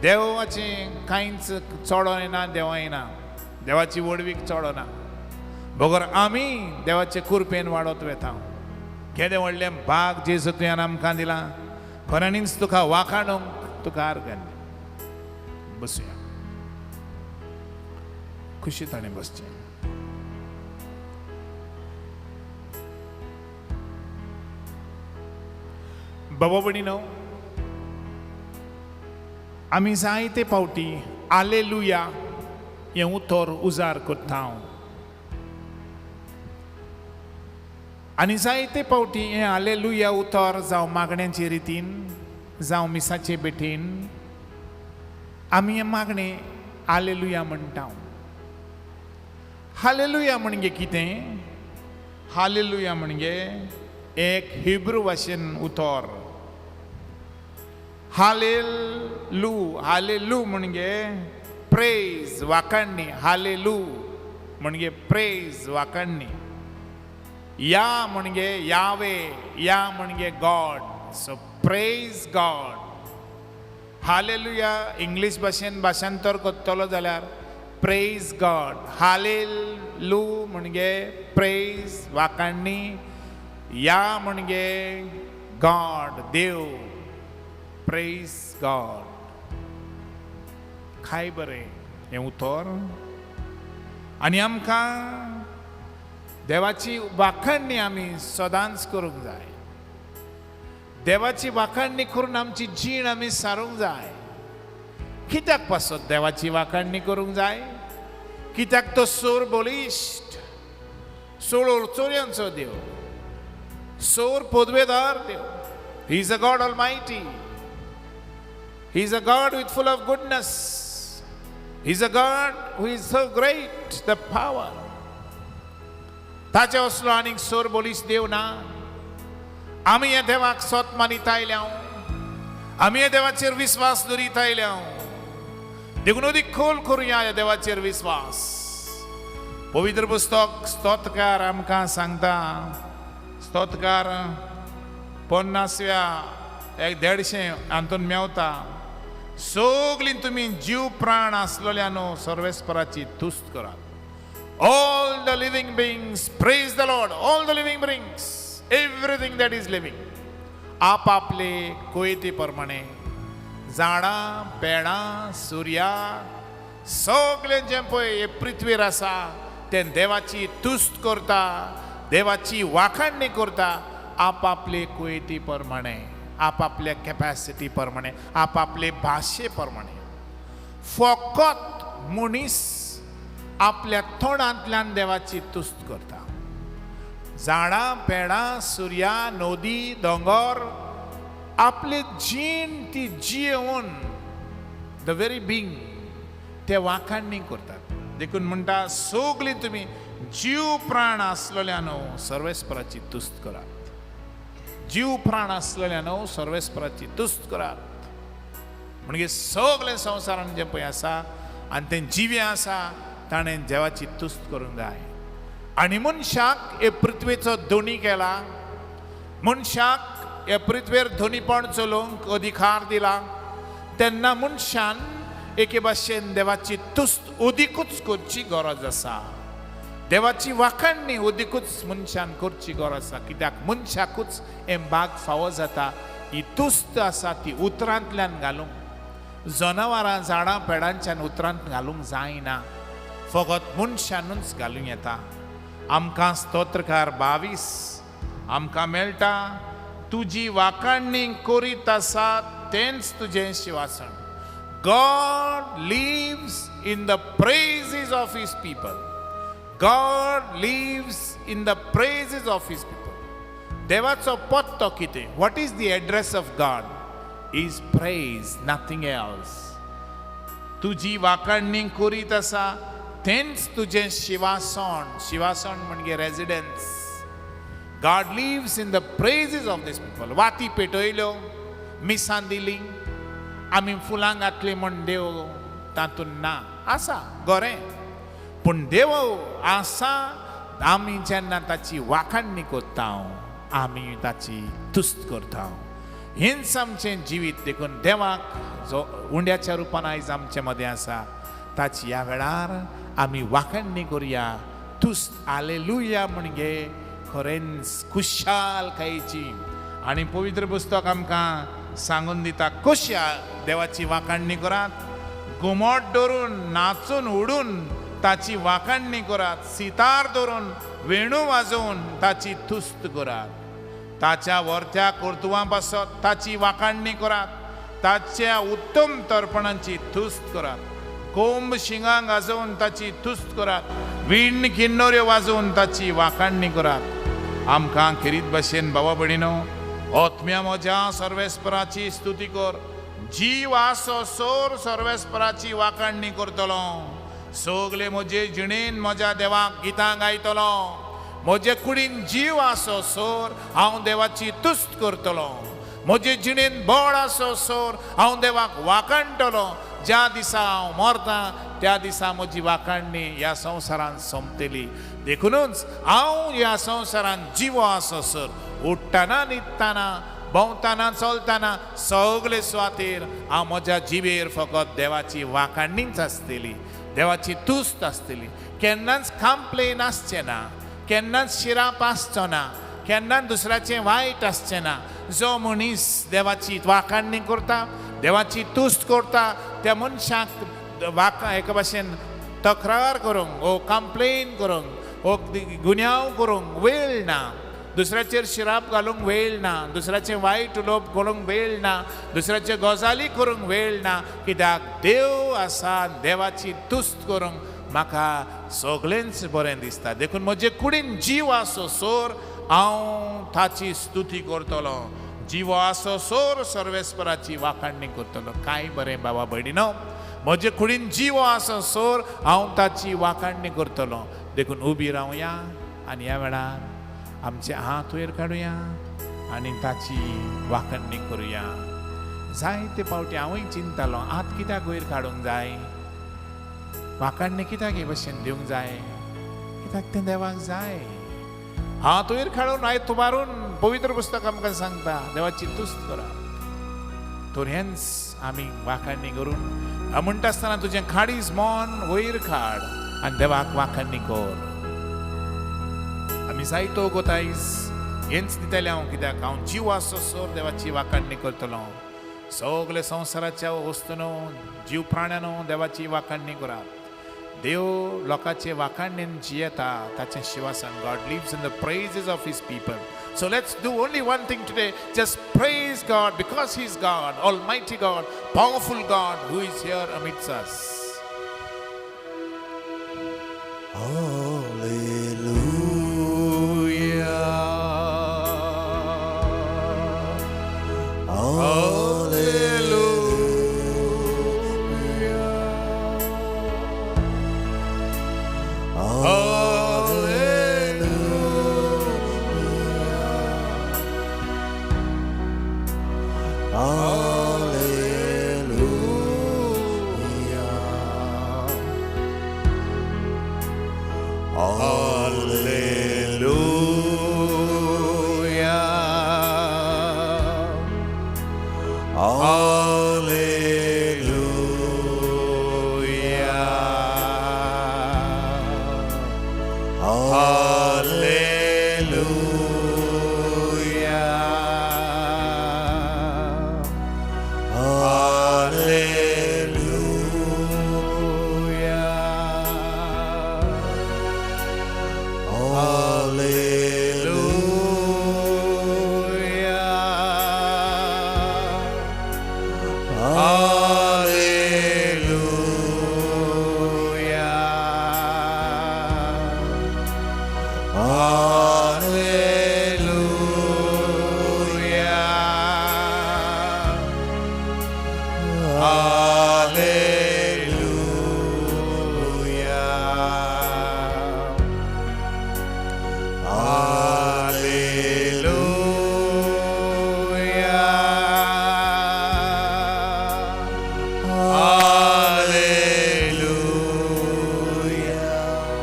देवाचें कांयच चडो येना, देवा येना, देवाची व्हडवीक चडना, बगर आमी देवाचे कुरपेन वाडत वेता. केदें व्हडलें भाग जेजू तुवें आमकां दिलां, खऱ्यांनीच तुका वाखाणूंक तुका आर्गां. बसुया, खुशी ताणें बसचें. बाबा भयणीनो, आमी जायते फावटी आलेलुया हें उतर उजार करता. आनी जायते फावटी हें हालेलुया उतर जावं मागण्यांचे रितीन जावं मिसाचे भेटीन आमी हें मागणें हालेलुया म्हणटा. हालेलुया म्हणजे कितें? हालेलुया म्हणजे एक हिब्रू भाशेन उतर. हालेलू, हालेलू म्हणजे प्रेज, वाखाणणी. हालेलू म्हणजे प्रेज, वाखाणणी. या म्हणजे यावे, या म्हणजे God, so praise God. Hallelujah English भाशेन भाशांतर करतलो जाल्यार प्रेज गॉड. हालेलू म्हणजे प्रेज, वाखाणणी. या म्हणजे गॉड, देव, प्रेज गॉड. काय बरें हें उतर. आनी आमकां देवाची वाखाणणी आमी सदांच करूंक जाय. देवाची वाखाणणी करून आमची जीण आमी सारूंक जाय. कित्याक पासत देवाची वाखाणणी करूंक जाय? कित्याक तो सोर बळिश्ट, सोळ चोरयांचो देव, सोर पदवेदार देव. He is a God almighty. He is a God with full of goodness. He is a God who is so great the power. ताचे असलो आनीक सोर बळिश्ट देव ना. आमी ह्या देवाक सोत मानीत आयल्या, आमी ह्या देवाचेर विस्वास दवरीत आयल्या. देखून अदीक खोल करुया ह्या देवाचेर विस्वास. पवित्र पुस्तक स्तोत्रकार आमकां सांगता, स्तोत्रकार 50व्या 150 हातून मेवता, सगळीं तुमी जीव प्राण आसलेल्या न्हू सर्वेस्पराची तुस्त करात. All the living beings praise the Lord. All the living beings, everything that is living, आपापले कोयते प्रमाणे झाडां पेडां सुर्या सगळें जें पळय हे पृथ्वीर आसा तें देवाची तुस्त करता, देवाची वाखाणणी करता. आपापले कोयती प्रमाणे, आपापल्या कॅपॅसिटी प्रमाणे, आपापले भाशे प्रमाणे. फकत मनीस आपल्या तोंडांतल्यान देवाची तुस्त करता. झाडां पेडां सुर्या नदी दोंगर आपली जीण ती जियेवन the very being ते वाखाणणी करतात. देखून म्हणटा सगळीं तुमी जीव प्राण आसलेल्या न्हू सर्वेस्पराची तुस्त करात. जीव प्राण आसलेल्या न्हू सर्वेस्पराची तुस्त करात. म्हणजे सगळें संवसारान जें पळय आसा आनी तें जिवें आसा ताणें देवाची तुस्त करूंक जाय. आनी मनशाक हे पृथ्वेचो धनी केला, मनशाक हे पृथ्वेर धनीपण चलोवंक अधिकार दिला. तेन्ना मनशान एके भाशेन देवाची तुस्त अदिकूच करची गरज आसा. देवाची वाखाणणी अदिकूच मनशान करची गरज आसा. कित्याक मनशाकूच हें भाग फावो जाता. ही तुस्त आसा ती उतरांतल्यान घालूंक, जनावरां झाडां पेडांच्यान उतरांत घालूंक जायना, फकत मनशानूच घालूं येता. आमकां स्तोत्रकार 22 आमकां मेळटा, तुजी वाखाणणी करीत आसा तेंच तुजें शिवासन. God lives in the praises of his people. God lives in the praises of his people. देवाचो पत्तो कितें? What is the address of God? Is praise, nothing else. तुजी वाखाणणी करीत आसा तेंच तुजें शिवासन. शिवासन म्हणजे residence. God lives in the praises of this people. वाती पेटयल्यो, मिसां दिली, आमी फुलां घातली म्हण देव तातूंत ना. आसा गोरें, पूण देव आसा. आमी जेन्ना ताची वाखाणणी करता, आमी ताची तुस्त करता, हेंच आमचें जिवीत. देखून देवाक जो उंड्याच्या रुपान आयज आमचे मदें आसा ताची ह्या वेळार आमी वाखाणणी करुया. तुस्त हालेलुया म्हणजे खरेंच खुशालकायेची. आनी पवित्र पुस्तक आमकां सांगून दिता कश्या देवाची वाखाणणी करात. घुमट धरून नाचून उडून ताची वाखाणणी करात. सितार धरून वेणू वाजोवन ताची तुस्त करात. ताच्या वर्त्या कर्तुवां पासत ताची वाखाणणी करात. ताच्या उत्तम तर्पणांची तुस्त करात. कोंब शिंगां गाजोवन ताची तुस्त करात. वीण किन्नोऱ्यो वाजोवन ताची वाखाणणी करात. आमकां खेरीत भशेन बाबा भयणीनो, आत्म्या म्हज्या सर्वेस्पराची स्तुती कर, जीव आसो सोर सर्वेस्पराची वाखाणणी करतलो. सगले म्हजे जिणेन म्हज्या देवाक गितां गायतलो. म्हजे कुडीन जीव आसो सोर हांव देवाची तुस्त करतलो. म्हजे जिणेन बळ आसो सोर हांव देवाक वाखाणटलो. ज्या दिसा हांव मरता त्या दिसा म्हजी वाखाणणी ह्या संवसारांत सोंपतली. देखुनूच हांव ह्या संवसारांत जिवो आसो सर उठ्ठना, न्हिदतना, भोंवतना, चलतना सगळे सुवातेर हांव म्हज्या जिबेर फकत देवाची वाखाणणीच आसतली, देवाची तुस्त आसतली. केन्नाच कंप्लेन आसचें ना, केन्नाच शिराप आसचो ना, केन्नाच दुसऱ्याचें वायट आसचें ना. जो मनीस देवाची वाखाणणी करता, देवाची तुस्त करता, त्या मनशाक वाका एका भाशेन तक्रार करूंक वो कंप्लेन करूंक वो गुन्यांव करूंक वेळ ना, दुसऱ्याचेर शिराप घालूंक वेळ ना, दुसऱ्याचें वायट उलोवप करूंक वेळ ना, दुसऱ्याच्यो गजाली करूंक वेळ ना. कित्याक देव आसा, देवाची तुस्त करूंक म्हाका सगळेंच बरें दिसता. देखून म्हजे कुडीन जीव आसो सोर हांव ताची स्तुती करतलो. जिवो आसो सोर सर्वेस्पराची वाखाणणी करतलो. कांय बरें बाबा भयणीनो, म्हजे कुडीन जिवो आसो सोर हांव ताची वाखाणणी करतलो. देखून उबी रावया आनी ह्या वेळार आमचे हात वयर काडुया आनी ताची वाखाणणी करुया. जायते फावटी हांवूय चिंतालो, हात कित्याक वयर काडूंक जाय, वाखाणणी कित्याक हे भशेन दिवंक जाय, कित्याक तें देवाक जाय. हात वयर काडून आयत मारून पवित्र पुस्तक आमकां सांगता देवाची तुस्त करा. तर हेंच आमी वाखाणणी करून म्हणटा आसतना तुजें खाडीज मन वयर काड आनी देवाक वाखाणणी कर. आमी जायतो गोतायस हेंच दितलें हांव, कित्याक हांव जीव आसो सोर देवाची वाखाणणी करतलो. सगळे संवसाराच्या वस्तूनो, जीव प्राण्यानो देवाची वाखाणणी करात. देव लोकांचे वाखाणणेन जियेता, ताचें शिवासन. God lives in the praises of his people. So let's do only one thing today, just praise God because he is God, almighty God, powerful God who is here amidst us. Hallelujah. Hallelujah. Hallelujah.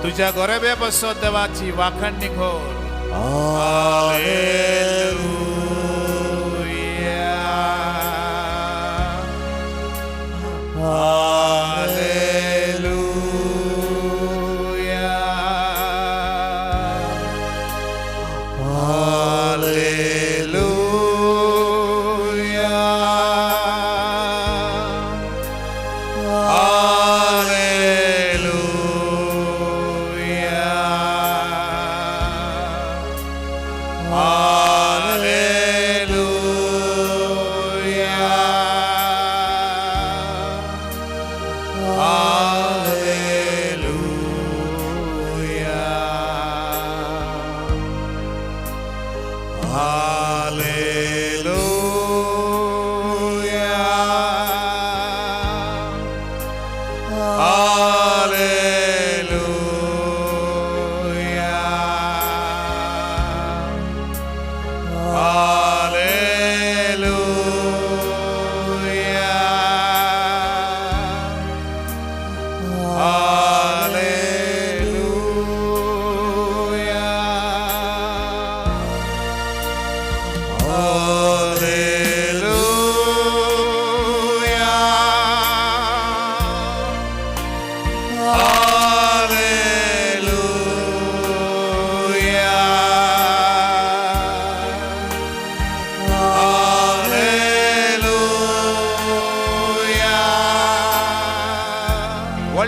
तुझ्या गोरेबे बसो देवाची वाखाणणी कर. Hallelujah.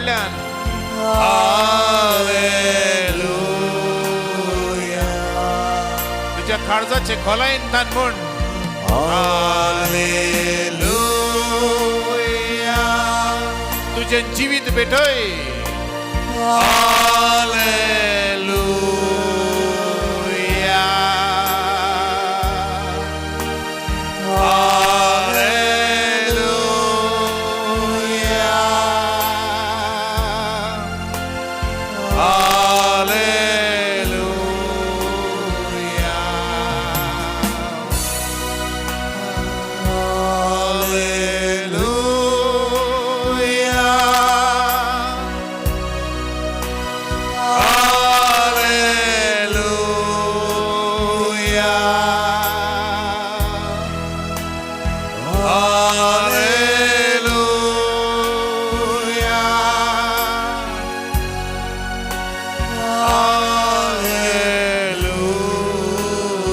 व्हडल्यान हालेलुया. तुज्या काळजाचे खोलायेन तान म्हण हालेलुया. तुजें जिवीत भेटय. Hallelujah. Hallelujah. Hallelujah. Hallelujah. Hallelujah. Hallelujah.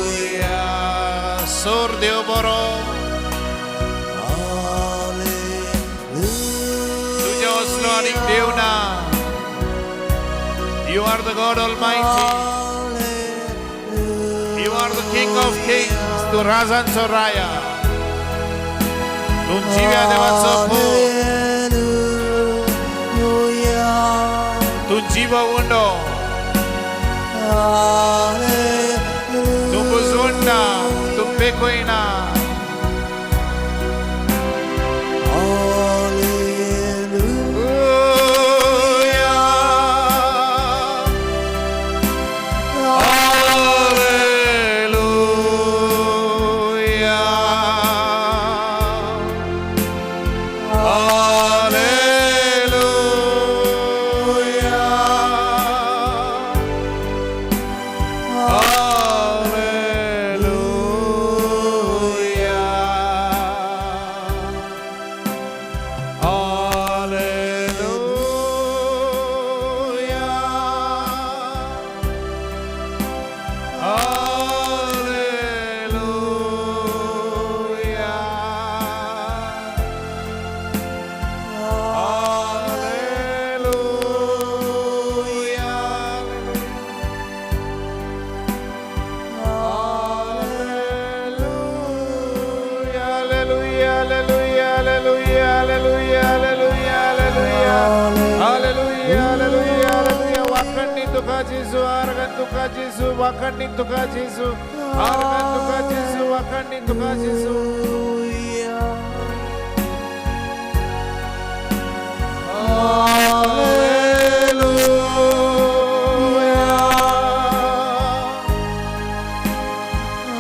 Hallelujah. सोर देव बरो. तुज्या असलो आनीक देव ना. You are the God Almighty. You are the King of Kings. तूं राजांचो राया. तूं जिव्या देवाचो पूत. तूं जीव उंडो. तूं बुजवंडा. तूं पेकोयना. Hallelujah. Hallelujah. Hallelujah. Hallelujah. Hallelujah. Hallelujah. Hallelujah. Hallelujah. Hallelujah. Hallelujah. Hallelujah. Hallelujah. Hallelujah. Hallelujah. Hallelujah. वाखणणी तुका जेजू. आर्गां तुका जेजू. वाखणणी तुका जेजू. आर्गां तुका जेजू. वाखणणी तुका जेजू. Hallelujah.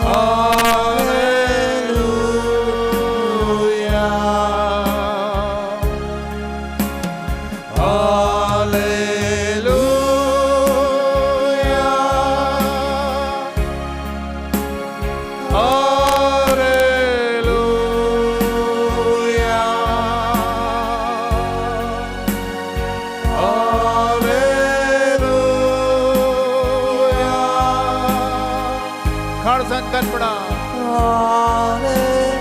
Hallelujah. Hallelujah. Hallelujah. Hallelujah. काळजांत म्हणा. Hallelujah.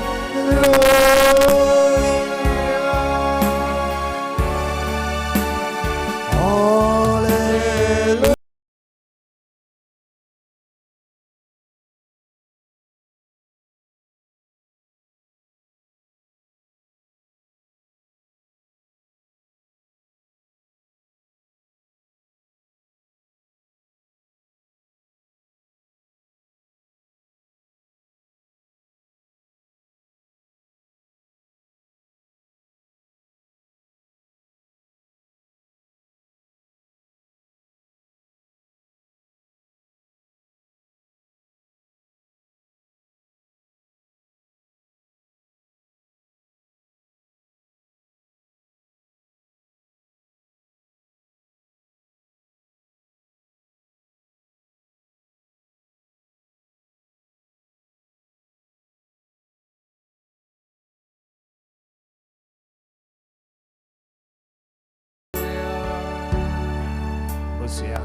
बसुया.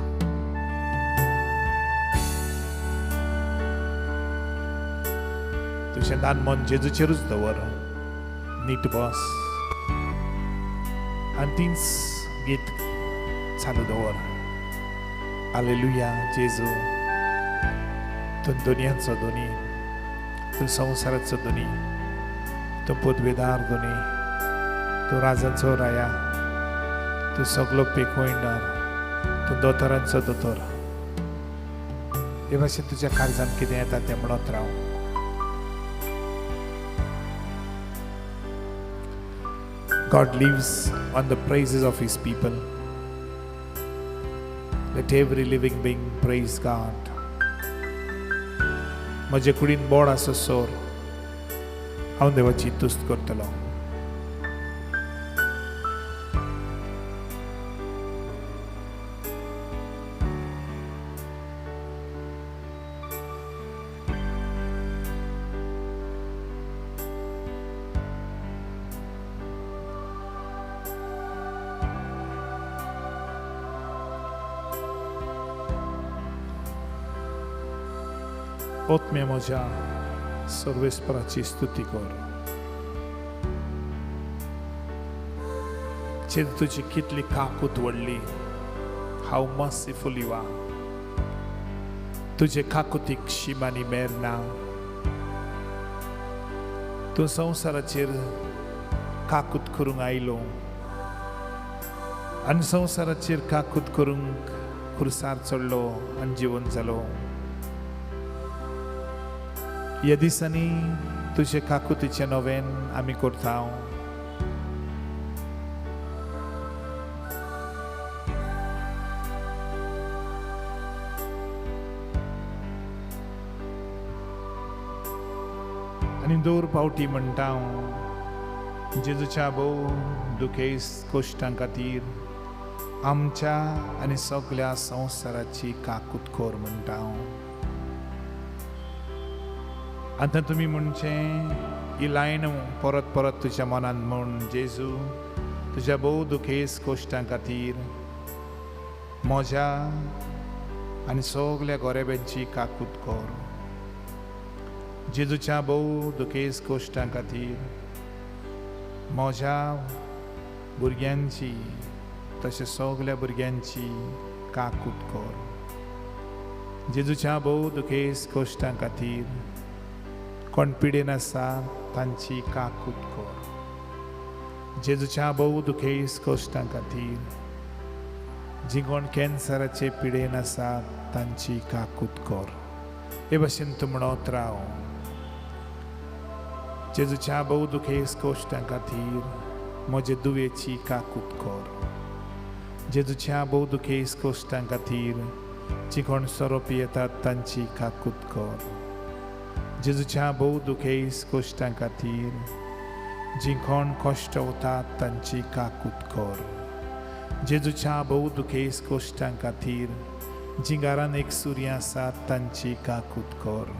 तुजें दान मन जेजूचेरूच दवर. नीट बस आनी तीच. गीत चालू दवर. हालेलुया. जेजू, तूं दुनियाचो धनी, तूं संवसाराचो धनी, तूं पदवेदार धनी, तूं राजाचो राया, तूं सगलो पेखोयणार, तूं दोतोरांचो दोतोर. हे भाशेन तुज्या काळजान कितें येता तें म्हणत राव. God lives on the praises of His people. Let every living being praise God. म्हजे कुडीन बोड आसा सोर, हांव देवाची तुस्त करतलो. आत्म्या म्हज्या सर्वेस्पराची स्तुती कर. चेर तुजी कितली काकूत व्हडली, हांव मर्सीफुल you are. तुजे काकुतीक शीम आनी मेर ना. तूं संवसाराचेर काकूत करूंक आयलो आनी संवसाराचेर काकूत करूंक खुर्सार चडलो आनी जिवन जालो. ह्या दिसांनी तुजे काकुतीचें नवेन आमी करता. आनी दर पावटी म्हणटा, जेजूच्या भोव दुखेस्त कोश्टां खातीर आमच्या आनी सगल्या संवसाराची काकूत कर म्हणटा. आतां तुमी म्हणचें ही लायन परत परत तुज्या मनान म्हण, जेजू तुज्या भोव दुखेस्त कोश्टां खातीर म्हज्या आनी सगल्या गोरेब्यांची काकूत कर. जेजूच्या भोव दुखेस्त कोश्टां खातीर म्हज्या भुरग्यांची तशें सगल्या भुरग्यांची काकूत कर. जेजूच्या भोव दुखेस्त कोश्टां खातीर कोण पिडेन आसा तांची काकूत कर. जेजूच्या भोव दुखेस्त कोश्टां खातीर जी कोण कॅन्सराचे पिडेन आसा तांची काकूत कर. हे भाशेन तूं म्हणत राव. जेजूच्या भोव दुखेस्त कोश्टां खातीर म्हजे दुयेची काकूत कर. जेजूच्या भोव दुखेस्त कोश्टां खातीर जी कोण सोरो पियेतात तांची काकूत कर. जेजूच्या भोव दुखेस्त कोश्टां खातीर जी कोण कश्टवतात तांची काकूत कर. जेजूच्या भोव दुखेस्त कोश्टां खातीर जी घरान एक सुर्या आसात तांची काकूत कर.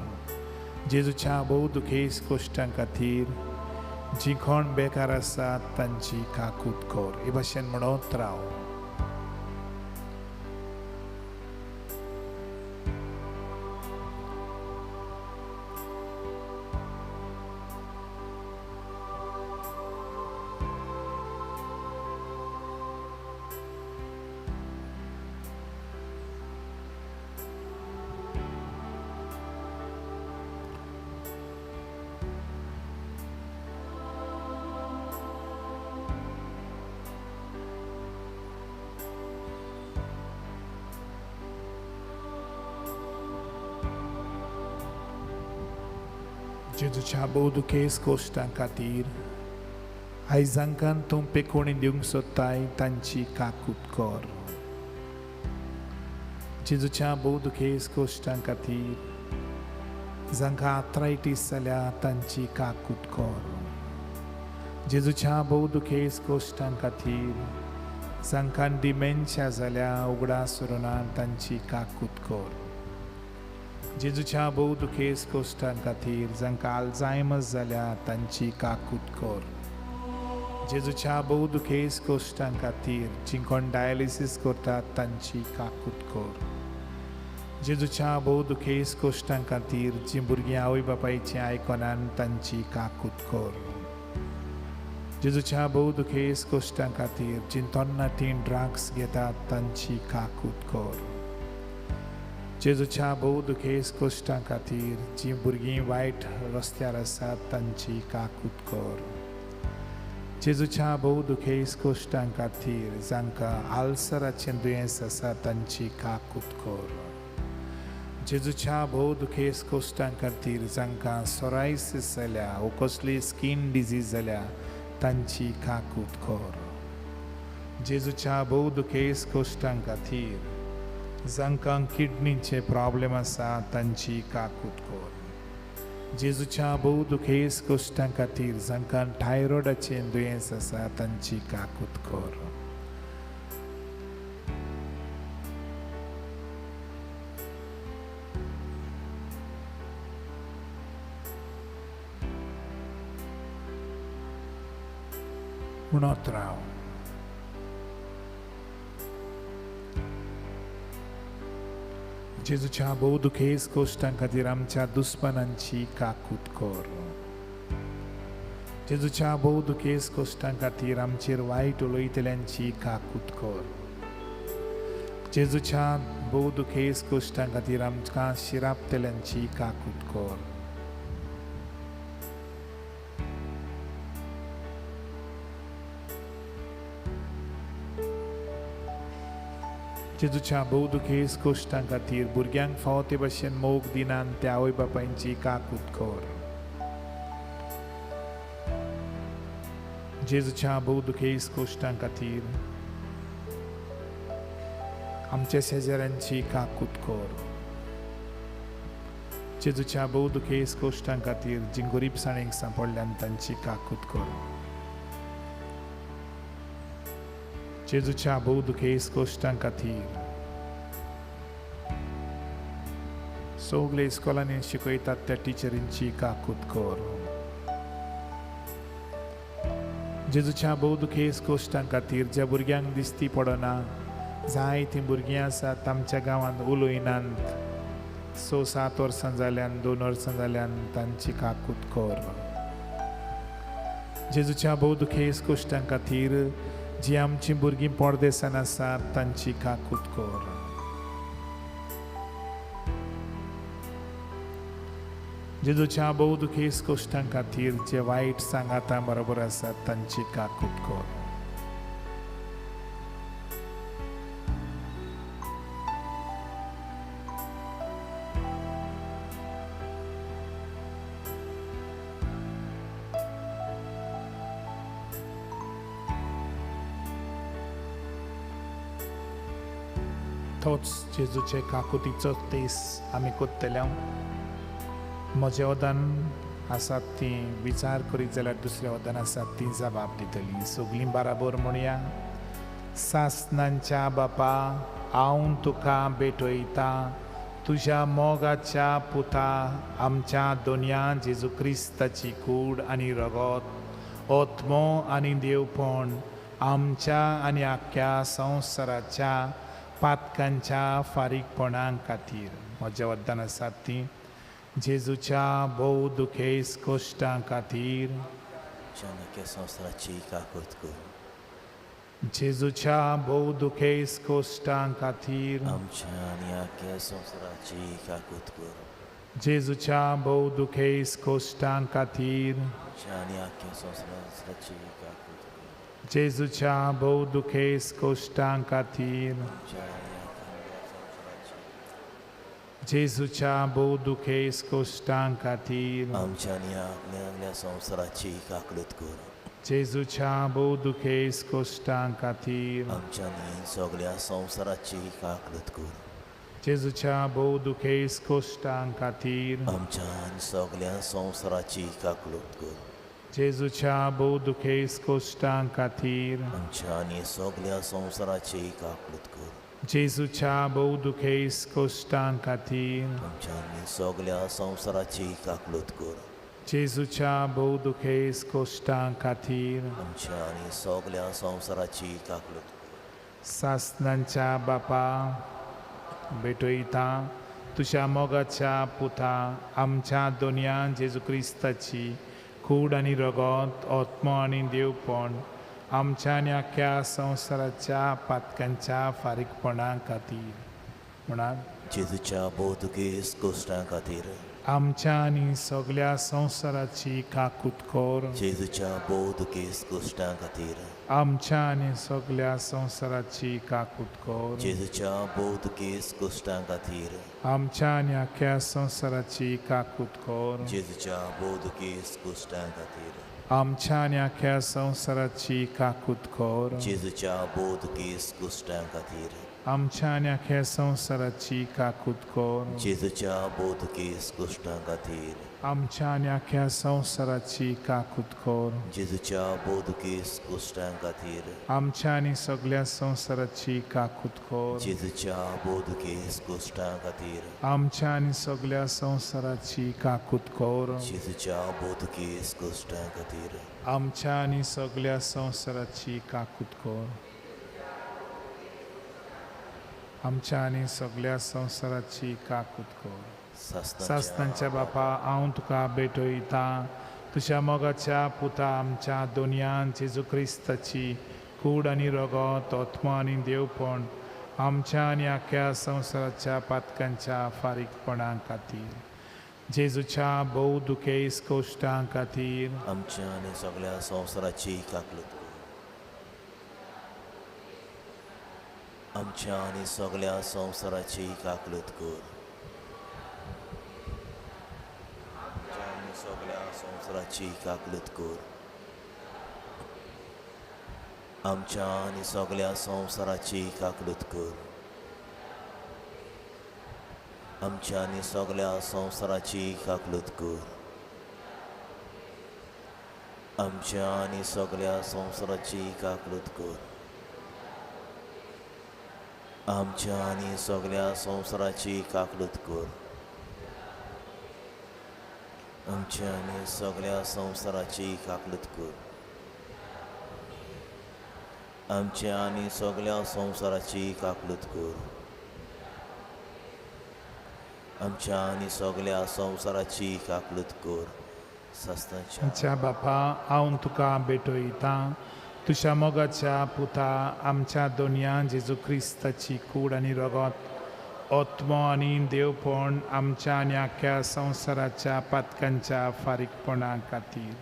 जेजूच्या भोव दुखेस्त कोश्टां खातीर जी कोण बेकार आसात तांची काकूत कर. हे भाशेन म्हणत राव. जेजूच्या भोव दुखेस्त कोश्टां खातीर आयज जांकां तूं पेकोणी दिवंक सोदताय तांची काकूत कर. जेजूच्या भोव दुखेस्त कोश्टां खातीर जांकां आर्थरायटीस जाल्या तांची काकूत कर. जेजूच्या भोव दुखेस्त कोश्टां खातीर जांकां डिमेन्शिया जाल्या उगडास उरना तांची काकूत कर. जेजूच्या भोव दुखेस्त कोश्टां खातीर जांकां आल्झायमर्स जाल्या तांची काकूत कर. जेजूच्या भोव दुखेस्त कोश्टां खातीर जी कोण डायलिसीस करतात तांची काकूत कर. जेजूच्या भोव दुखेस्त कोश्टां खातीर जी भुरगीं आवय बापायचीं आयकनान तांची काकूत कर. जेजूच्या भोव दुखेस कश्टां खातीर जीं तरणाटीं ड्रग्स घेतात तांची काकूत कर. जेजूच्या भोव दुखेस कश्टां खातीर जीं भुरगीं वायट रस्त्यार आसात तांची काकूत कर. जेजूच्या भोव दुखेस कश्टां खातीर जांकां आल्सराचें दुयेंस आसा तांची काकूत कर. जेजूच्या भोव दुखेस कश्टां खातीर जांकां सोरायसीस जाल्या वो कसली स्कीन डिजीज जाल्या तांची काकूत कर. जेजूच्या भोव दुखेस कश्टां खातीर जांकां किडनीचे प्रॉब्लेम आसा तांची काकूत कर. जेजूच्या भोव दुखेस कश्टां खातीर जांकां थायरॉयडाचें दुयेंस आसा तांची काकूत कर. म्हणत राव. जेजूच्या भोव दुखेस कश्टां खातीर आमच्या दुस्मानांची काकूत कर. जेजूच्या भोव दुखेस कश्टां खातीर आमचेर वायट उलयतल्यांची काकूत कर. जेजूच्या भोव दुखेस कश्टां खातीर आमकां शिरापतल्यांची काकूत कर. जेजूच्या भोव दुखेस कश्टां खातीर भुरग्यांक फावो ते भशेन मोग दिनान त्या आवय बापायंची काकूत कर. जेजूच्या भोव दुखेस कश्टां खातीर आमच्या शेजाऱ्यांची काकूत कर. जेजूच्या भोव दुखेस कश्टां खातीर जीं गरिबसाणेक सांपडल्यान तांची काकूत कर. जेजूच्या भोव दुखेस कश्टां खातीर सगळे इस्कॉलांनी शिकयतात त्या टिचरींची काकूत कर. जेजूच्या भोव दुखेस कश्टां खातीर ज्या भुरग्यांक दिसती पडना, जायतीं भुरगीं आसात आमच्या गांवांत उलयनात, 6-7 वर्सां जाल्यान 2 वर्सां जाल्यान तांची काकूत कर. जेजूच्या भोव दुखेस कश्टां खातीर जी आमची भुरगीं परदेसान आसात तांची काकूत कर. जेजूच्या भोव दुखेस कश्टां खातीर जे वायट सांगाता बरोबर आसात तांची काकूत कर. तोच जेजूचे काकुतीचो तेस आमी कोत्तले. म्हजें वदान आसात ती विचार करीत जाल्यार दुसऱ्या वदान आसात ती जबाब दितली. सगळीं बराबर म्हणया. सासनांच्या बापा, हांव तुका भेटयता तुज्या मोगाच्या पुता आमच्या दोनया जेजू क्रिस्ताची कूड आनी रगत, आत्मो आनी देवपण आमच्या आनी आख्ख्या संवसाराच्या पातकांच्या फारीकपणा खातीर. म्हज्या वद्दान आसात ती जेजूच्या भोव दुखेस कश्टां खातीर, संवसाराची काकूत कर. जेजूच्या भोव दुखेस कश्टां खातीर आमच्या आनी आख्ख्या संवसाराची काकूत कर. जेजूच्या भोव दुखेस कश्टां खातीर आमच्या आनी आख्ख्या संवसाराची काकूत कर. जेजूच्या भोव दुखेस कश्टां खातीर, जेजूच्या भोव दुखेस कश्टां खातीर आमच्या आनी आख्ख्या संवसाराची काकूत कर. जेजूच्या भोव दुखेस कश्टां खातीर आमच्या आनी सगळ्या संवसाराची काकूत कर. जेजूच्या भोव दुखेस कश्टां खातीर आमच्या आनी सगळ्या संवसाराची काकूत कर. जेजूच्या भोव दुखेस कश्टां खातीर आमच्या आनी सगळ्या संवसाराची काकूत कर. जेजूच्या भोव दुखेस कश्टां खातीर आमच्या आनी सगळ्या संवसाराची काकूत कर. जेजूच्या भोव दुखेस कश्टां खातीर आमच्या आनी सगळ्या संवसाराची काकूत कर. सासनांच्या बापा, भेटयता तुज्या मोगाच्या पुता आमच्या दोनया जेजू क्रिस्ताची कूड आनी रगत आत्मो आनी देवपण आमच्या आनी आख्ख्या संवसाराच्या पातकांच्या फारीकपणा खातीर. म्हणात जेजूच्या भोव दुखेस्त कोश्टां खातीर आमच्या आनी सगल्या संवसाराची काकूत कर. जेजूच्या भोव दुखेस्त कोश्टां खातीर आमच्या आनी सगल्या संवसाराची काकूत कर. जेजूच्या भोव दुखेस्त कोश्टां खातीर आमच्या आनी आख्ख्या संवसाराची काकूत कर. जेजूच्या भोव दुखेस्त कोश्टां खातीर आमच्या आनी आख्ख्या संवसाराची काकूत कर. जेजूच्या भोव दुखेस्त कोश्टां खातीर आमच्या आनी आख्ख्या संवसाराची काकूत कर. जेजूच्या भोव दुखेस्त कोश्टां खातीर आमच्या आनी आख्ख्या संवसाराची काकूत कर. जेजूच्या भोव दुखेस्त कोश्टां खातीर आमच्या आनी सगल्या संवसाराची काकूत कर. जेजूच्या भोव दुखेस्त कोश्टां खातीर आमच्या आनी सगल्या संवसाराची काकूत कर. जेजूच्या भोव दुखेस्त कोश्टां खातीर आमच्या आनी सगल्या संवसाराची काकूत कर. आमच्या आनी सगल्या संवसाराची काकूत कर. सासणाच्या बापा हांव तुका भेटयता तुज्या मोगाच्या पुता आमच्या दोनयान जेजू क्रिस्ताची कूड आनी रगत आत्मो आनी देवपण आमच्या आनी आख्ख्या संवसाराच्या पातकांच्या फारीकपणा खातीर जेजूच्या भोव दुखेस्त कोश्टां खातीर आमच्या आनी सगल्या संवसाराची काकूत कर. आमच्या आनी सगल्या संवसाराची काकूत कर. आमच्या आनी सगल्या संवसाराची काकूत कर. आमच्या आनी सगल्या संवसाराची काकूत कर. आमच्या आनी सगल्या संवसाराची काकूत कर. आमच्या आनी सगल्या संवसाराची काकूत कर. आमच्या आनी सगल्या संवसाराची काकूत कर. आमच्या आनी सगल्या संवसाराची काकूत कर. आमच्या आनी सगल्या संवसाराची काकूत कर. आमच्या आनी सगल्या संवसाराची काकूत कर. आमच्या बापा हांव तुका भेटयता तुज्या मोगाच्या पुता आमच्या दोनया जेजू क्रिस्ताची कूड आनी रगत आत्मो आनी देवपण आमच्या आनी आख्ख्या संवसाराच्या पातकांच्या फारीकपणा खातीर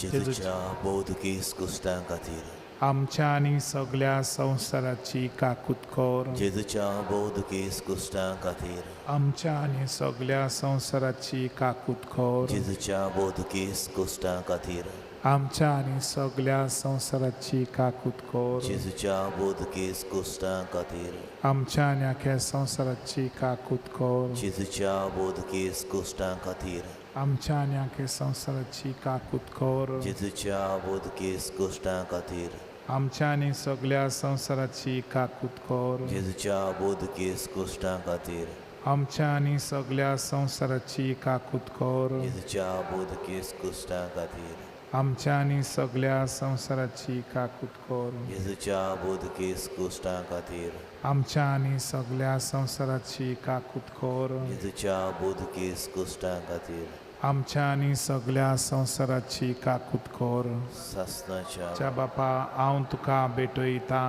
जेजूच्या भोव दुखेस्त कोश्टां खातीर आमच्या आनी सगल्या संवसाराची काकूत कर. जेजूच्या भोव दुखेस्त कोश्टां खातीर आमच्या आनी सगल्या संवसाराची काकूत कर. जेजूच्या भोव दुखेस्त कोश्टां खातीर आमच्या आनी सगल्या संवसाराची काकूत कर. जेजूच्या भोव दुखेस्त कोश्टां खातीर आमच्या आनी आख्ख्या संवसाराची काकूत कर. जेजूच्या भोव दुखेस्त कोश्टां खातीर आमच्या आनी आख्ख्या संवसाराची काकूत कर. जेजूच्या भोव दुखेस्त कोश्टां खातीर आमच्या आनी सगल्या संवसाराची काकूत कर. जेजूच्या भोव दुखेस्त कोश्टां खातीर आमच्या आनी सगल्या संवसाराची काकूत कर. जेजूच्या भोव दुखेस्त कोश्टां खातीर आमच्या आनी सगल्या संवसाराची काकूत कर. जेजूच्या भोव दुखेस्त कोश्टां खातीर आमच्या आनी सगल्या संवसाराची काकूत कर. जेजूच्या भोव दुखेस्त कोश्टां खातीर आमच्या आनी सगल्या संवसाराची काकूत कर. सासणाच्या बापा हांव तुका भेटयता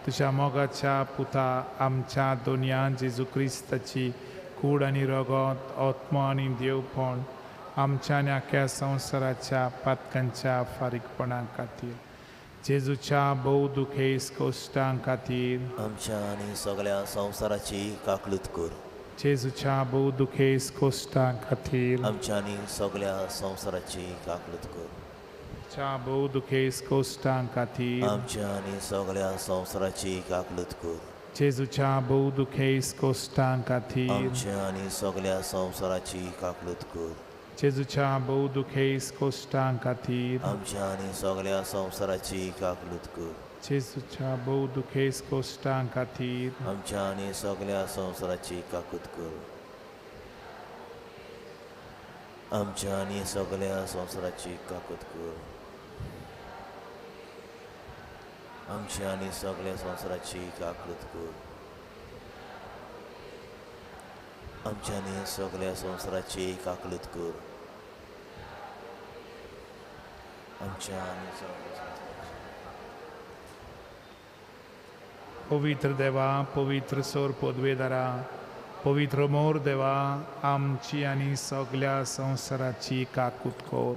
तुज्या मोगाच्या पुता आमच्या दोनया जेजू क्रिस्ताची कूड आनी रगत आत्मो आनी देवपण आमच्या आनी आख्ख्या संवसाराच्या पातकांच्या फारीकपणा खातीर जेजूच्या भोव दुखेस्त कोश्टां खातीर आमच्या आनी सगल्या संवसाराची काकूत कर. जेजूच्या भोव दुखेस्त कोश्टां खातीर आमच्या आनी सगल्या संवसाराची काकूत कर. च्या भोव दुखेस्त कोश्टां खातीर आमच्या आनी सगल्या संवसाराची काकूत कर. जेजूच्या भोव दुखेस्त कोश्टां खातीर आमच्या आनी सगल्या संवसाराची काकूत कर. जेजूच्या भोव दुखेस्त कोश्टां खातीर आमच्या आनी सगल्या संवसाराची काकूत कर. जेजूच्या भोव दुखेस्त कोश्टां खातीर आमच्या आनी सगल्या संवसाराची काकूत कर. आमच्या आनी सगल्या संवसाराची काकूत कर. आमच्या आनी सगल्या संवसाराची काकूत कर. आमच्या आनी सगल्या संवसाराची काकूत कर. आमच्या आनी सगळ्या पवित्र देवा, पवित्र सोर पदवेदारा, पवित्र मोर देवा, आमची आनी सगल्या संवसाराची काकूत कर।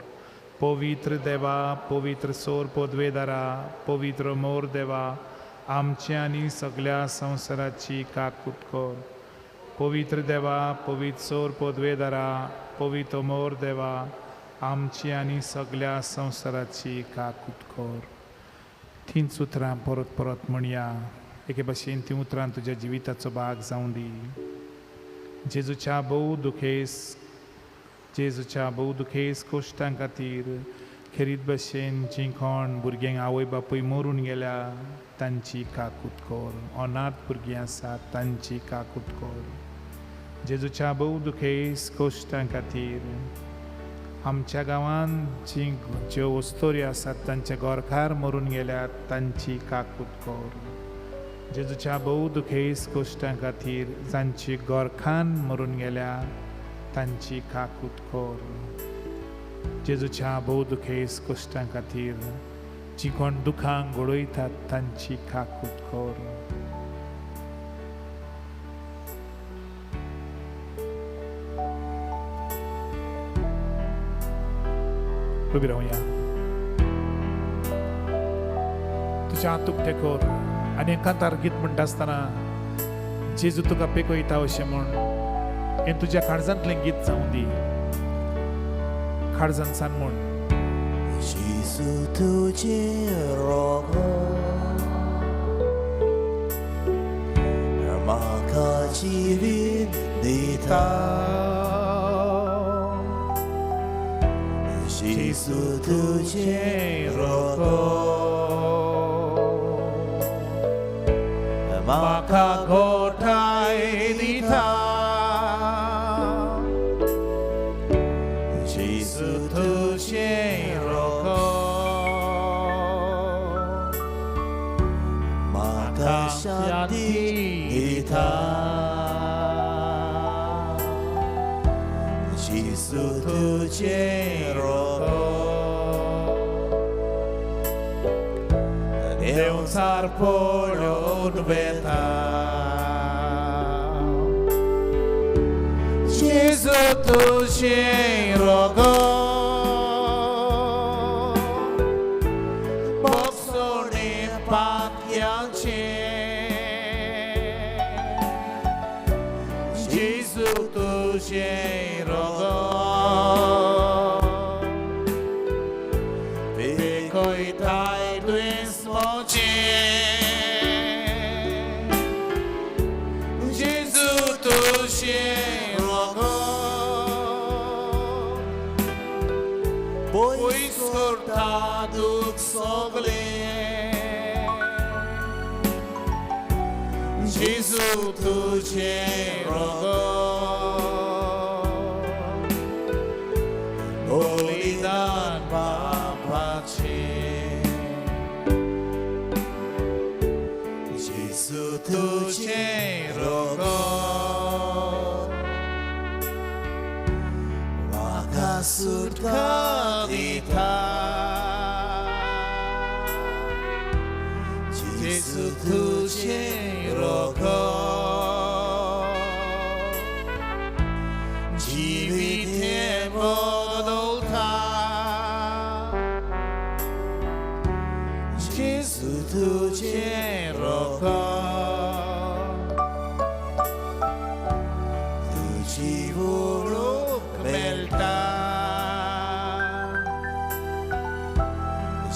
पवित्र देवा, पवित्र सोर पदवेदारा, पवित्र मोर देवा, आमची आनी सगल्या संवसाराची काकूत कर। पवित्र देवा, पवित्र सोर पदवेदारा, पवित्र मोर देवा, आमची आनी सगल्या संवसाराची काकूत कर। तींच उतरां परत परत म्हणया, एके भशेन तीं उतरां तुज्या जिविताचो भाग जावं दी। जेजूच्या भोव दुखेस, जेजूच्या भोव दुखेस कोश्टां खातीर खेरीत भशेन जीं कोण भुरग्यांक आवय बापूय मरून गेल्या तांची काकूत कर, अनाथ भुरगीं आसात तांची काकूत कर। जेजूच्या भोव दुखेस कोश्टां खातीर आमच्या गांवांत जीं ज्यो वस्तोरी आसात तांचे घरकार मरून गेल्यात तांची काकूत कर। जेजूच्या भोव दुखेस कोश्टां खातीर जांची घरखान मरून गेल्या तांची काकूत कर। जेजूच्या भोव दुखेस कोश्टां खातीर जीं कोण दुखांक घडयतात तांची काकूत कर। उबी रावया, तुज्या हात उक्ते कर आनी एकांतार गीत म्हणटा आसतना जेजू तुका पेकयता अशें म्हूण हें तुज्या काळजांतलें गीत जावं दी, काळजान सान म्हूण। जेजू तुजें रोगत म्हाका जिवीत दिता, जेजू तुजें रोगत म्हाका घोटाय दिता, जेजू तुजें रोगत म्हाका शांती दिता, जेजू तुजें रोगत देंवचार पळोवन वेता, जेजू तुजें रोगत भोगसणे पातयांचें, जेजू तुजें रोगत पेकयताय दुयेंस म्हजें, जेजू तुजें रोगत पयस करता दूख सगलें, जेजू तुजें रोगत बलिदान पापाचें, जेजू तुजें रोगत म्हाका सुटका दिता, जेजू तुजें रोगत जिवीत हें बदलता, जेजू तुजें रोगत तुजी वळख मेळटा,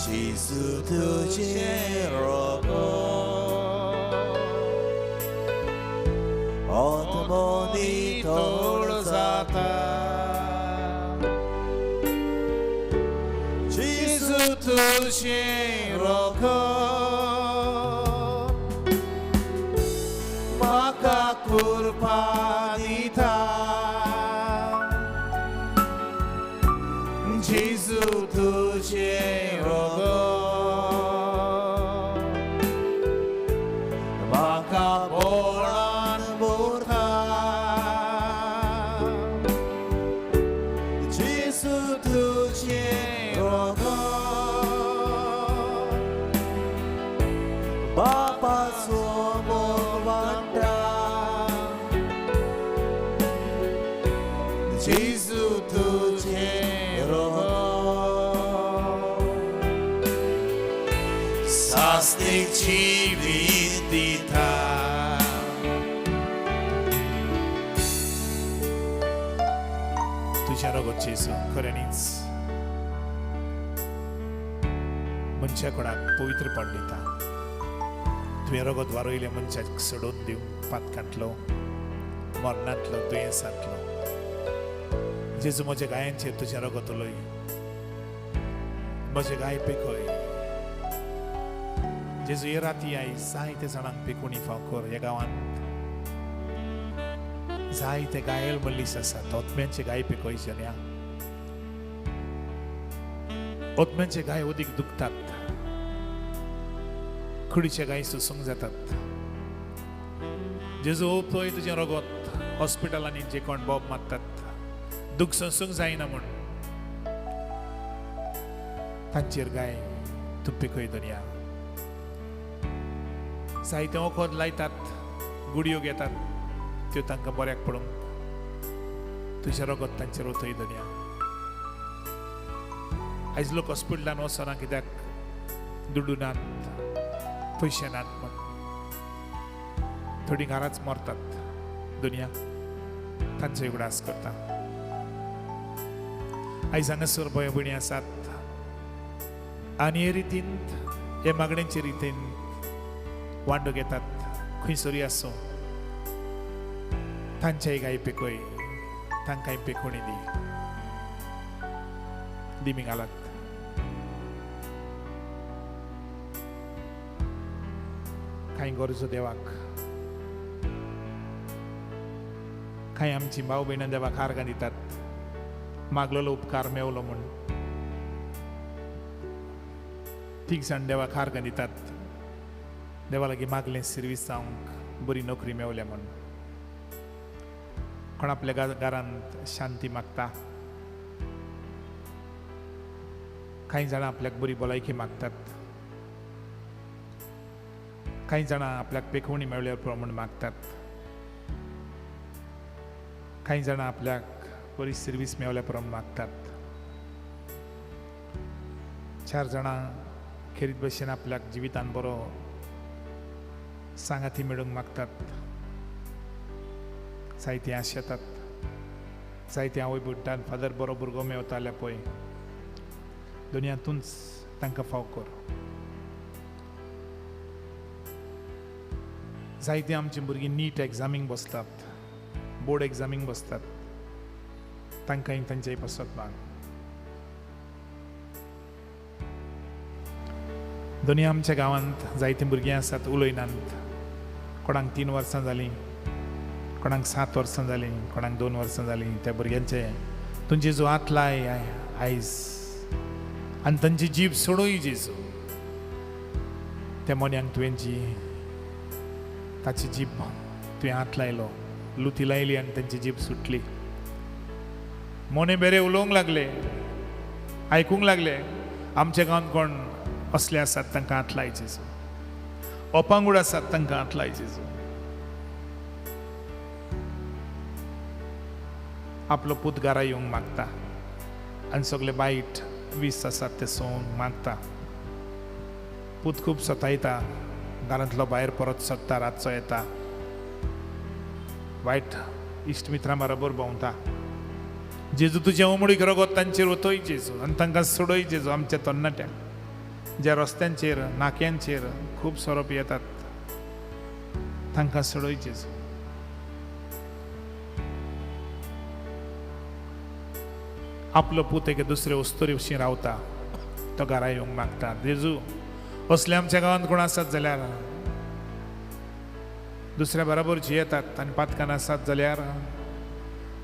जेजू तुजें रोगत आत्मो नितळ जाता, जेजू तुजें रोगत म्हाका कृपा दिता, जेजू तुजें रोगत म्हाका बोळान भरता, जेजू तुजें रोगत सासणीक जिवीत दिता. तुज्या रगत जेजू खऱ्यांनीच मनशा कोणाक पवित्रपण दिता. तुवें रगत वारयलें मनशाक सोडून दिवंक पातकांतलो, मरणांतलो, दुयेंसांतलो. जेजू म्हज्या गायांचेर तुजें रगत उलय, म्हजे गाय पेकय. जेजू हे राती आयज जायते जाणांक पेकोणी फाव कर. ह्या गांवांत जायते गायल मल्लीस आसात, ओतम्यांचे गाय पेकय जन्या. ओतम्यांचे गाय अदीक दुखतात, कुडीचे गाय सोसूंक जातात. जेजू पळय तुजें रगत हॉस्पिटलांनी जे कोण बोब मारतात, दुख सोसूंक जायना म्हूण तांचेर गाय तूं पिकय दुनिया. जायते वखद लायतात, गुडयो घेतात, त्यो तांकां बऱ्याक पडूंक. तुजें रगत तांचेर वतय दुनिया. आयज लोक हॉस्पिटलान वचना कित्याक दुडू नात, पयशे नात म्हूण. थोडीं घराच मरतात दुनिया, तांचो उगडास करता. आयज हांगासर भंय भयणी आसात आनी हे रितीन, हे मागण्यांचे रितीन वांडो घेतात. खंयसरूय आसूं तांच्याय गाय पेकय, तांकांय पेकोणी दी. दिमी घालात. कांय गरजो देवाक, कांय आमची भाव भयणां देवाक आर्गां दितात, मागलेलो उपकार मेवलो म्हूण. तीग जाण देवाक आर्गां दितात, देवा लागीं मागलें सिर्वीस जावंक बरी नोकरी मेवल्या म्हूण. कोण आपल्या घरांत शांती मागता, कांय जाणां आपल्याक बरी भलायकी मागतात, कांय जाणां आपल्याक पेखवणी मेळ्ळ्यार पुरो म्हूण मागतात, कांय जाणां आपल्याक बरी सिर्वीस मेवल्या पुरो म्हूण मागतात. चार जाणां खेरीत भशेन आपल्याक जिवितान बरो सांगाती मेळूंक मागतात. जायतीं आशेतात, जायतीं आवय बुड्डान फादर बरो भुरगो मेवता जाल्यार पळय दुनियांतूच तांकां फाव कर. जायतीं आमचीं भुरगीं नीट एग्जामींक बसतात, बोर्ड एग्जामींक बसतात, तांकांय तांच्याय पासत माग. दोनी आमच्या गांवांत जायतीं भुरगीं आसात उलयनात, कोणाक 3 वर्सां जालीं, कोणाक 7 वर्सां जालीं, कोणाक 2 वर्सां जालीं. त्या भुरग्यांचे तुमचे जो हात लाय आयज आनी तांची जीब सोडूय जेजू. त्या मोन्यांक तुवें जी ताची जीब तुवें हात लायलो, लुती लायली आनी तांची जीब सुटली. मोने बेरे उलोवंक लागले, आयकूंक लागले. आमच्या गांवांत कोण असले आसात तांकां हात लाय जेजू, अपांगूड आसात तांकां हात लाय जेजू. आपलो पूत घरा येवंक मागता आनी सगळे बायट 20 आसात ते सोंग मागता. पूत खूब सतायता, घरांतलो भायर परत सोदता, रातचो येता, वायट इश्ट मित्रां बरोबर भोंवता. जेजू तुजें उमळीक रगत तांचेर वतोय जेजू आनी तांकां सोडय जेजू. आमच्या तरणाट्यांक ज्या रस्त्यांचेर नाक्यांचेर खूब सोरोप येतात तांकां सोडय जेजू. आपलो पूत एके दुसरे वस्तुरी वशीं रावता, तो घरा येवंक मागता. जेजू असले आमच्या गांवांत कोण आसात जाल्यार दुसऱ्या बराबर जियेतात आनी पातकान आसात जाल्यार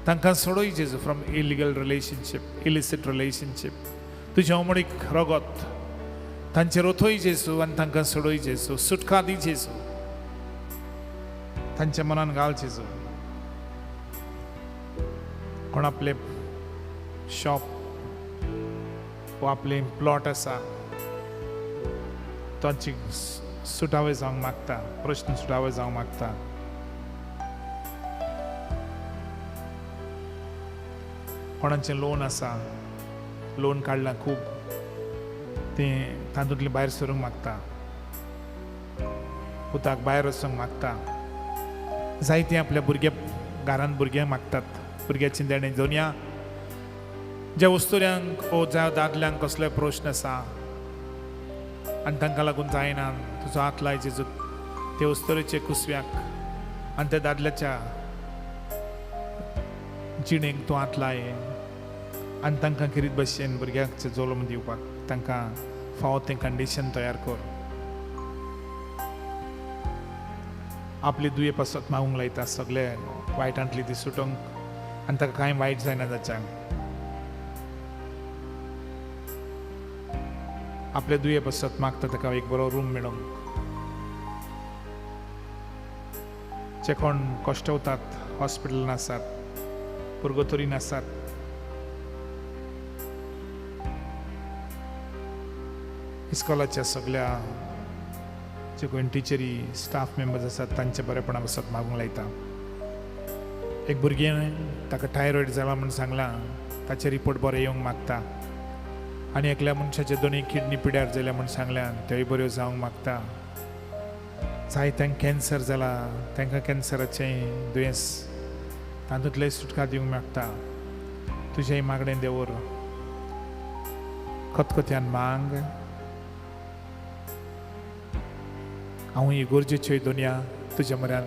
तांकां सोडय जेजू from illegal relationship, illicit relationship. तुजें उमळीक रगत तांचेर ओथोय जेजू आनी तांकां सोडय जेजू, सुटका दी जेजू, तांच्या मनान घाल जेजू. कोण आपले शॉप वा आपले प्लॉट आसा तांची सुटावे जावंक मागता, प्रश्न सुटावे जावंक मागता. कोणाचें लोन आसा, लोन काडलां खूब, तें तातूंतलें भायर सरूंक मागता. पुताक भायर वचूंक मागता. जायतीं आपल्या भुरग्या घरांत भुरग्यांक मागतात, भुरग्याची देणें दोनया ज्या वस्तुऱ्यांक ओ ज्या दादल्यांक कसले प्रश्न आसा आनी तांकां लागून जायना, तुजो हात लाय जेजू ते वस्तुरेचे कुसव्याक आनी त्या दादल्याच्या जिणेक तूं हात लाय आनी तांकां खेरीत भशेन भुरग्यांक जल्म दिवपाक तांकां फावो तें कंडिशन तयार कर. आपली दुये पासत मागूंक लायता सगळे वायटांतली ती सुटूंक आनी ताका कांय वायट जायना जाच्यांक. आपले दुये पासत मागता ताका एक बरो रूम मेळूंक. जे कोण कश्टवतात हॉस्पिटलान आसात, पुर्गोतोरीन आसात, इस्कॉलाच्या सगळ्या जे कोण टिचरी स्टाफ मेंबर्स आसात तांचे बरेपणा पासत मागूंक लायता. एक भुरगें ताका थायरॉयड जाला म्हूण सांगलां, ताचे रिपोर्ट बरे येवंक मागता. आनी एकल्या मनशाचे दोनूय किडनी पिड्यार जाल्या म्हूण सांगल्यान त्योय बऱ्यो जावंक मागता. जायत्यांक कॅन्सर जाला, तांकां कॅन्सराचें दुयेंस तातूंतलें सुटका दिवंक मागता. तुजें मागणें देवर खतखत्यान मांग. हांव ही गरजेच्यो दुनिया तुज्या म्हऱ्यान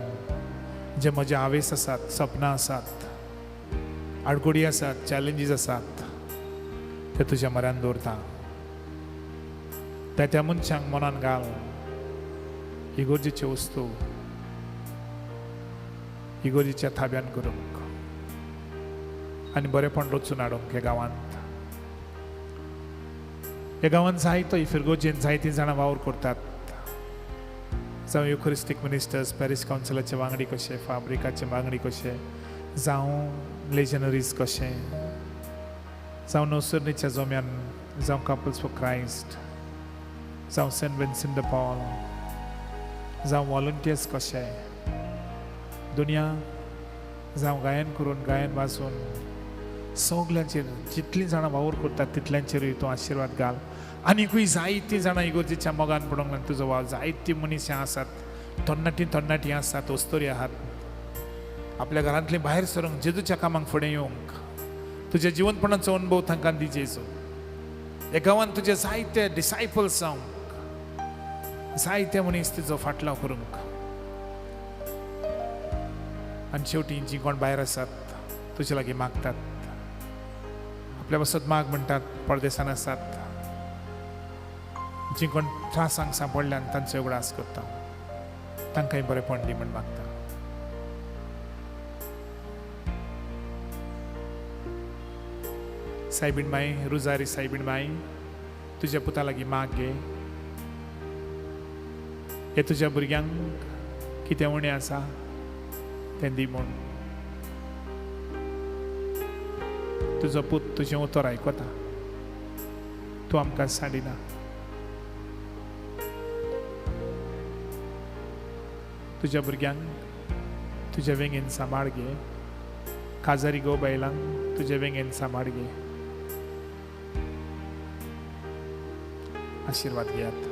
जे म्हजे हावेस आसात, सपनां आसात, आडकोडी आसात, चॅलेंजीस आसात, ते तुज्या म्हऱ्यान दवरता. त्या त्या मनशांक मनान घाल इगोर्जेच्यो वस्तू इगोर्जेच्या थाब्यान करूंक आनी बरेपण रचून हाडूंक ह्या गांवांत. ह्या गांवांत जायतो इफिर्गोजेन जायतीं जाणां वावर करतात, जावं युखरिस्टीक मिनिस्टर्स, पॅरीस कावन्सिलाचे वांगडी कशे, फाब्रिकाचे वांगडी कशे, जावं लेजनरीज कशे, जावं नोसर्नीच्या जोम्यान, जावं कपल्स फॉर क्रायस्ट, जावं सेंट विन्सेंट the Paul, जावं वॉलंटियर्स कशे, दुनिया जावं गायन करून गायन वाजून सगल्यांचेर जितलीं जाणां वावर करतात तितल्यांचेरूय तूं आशिर्वाद घाल. आनीकूय जायतीं जाणां इगोर्जेच्या मोगान पडोंक लागून तुजो वावर, जायतीं मनीस आसात, तरणाटीं तरणाटीं आसात, वस्तोरी आहात, आपल्या घरांतलीं भायर सरूंक जेजूच्या कामाक फुडें येवंक तुज्या जिवनपणाचो अनुभव तांकां दी जेजू. ह्या गांवांत तुजे जायते डिसायपल्स जावंक, जायते मनीस तुजो फाटलाव करूंक. आनी शेवटी जीं कोण भायर आसात तुजे लागीं मागतात, आपल्या पासत माग म्हणटात, परदेसान आसात, जीं कोण त्रासांक सांपडल्यान तांचो उगडास करता, तांकांय बरेपण दी म्हण मागता. सायबीण माई, रुजारी सायबीण माई, तुज्या पुता लागीं माग गे. हे तुज्या भुरग्यांक कितें उणें आसा तें दी म्हूण. तुजो पूत तुजें उतर आयकता, तूं आमकां सांडिना. तुज्या भुरग्यांक तुज्या वेंगेन सांबाळ घे, काजारी गो बायलांक तुज्या वेंगेन सांबाळ घे. आशिर्वाद घेयात.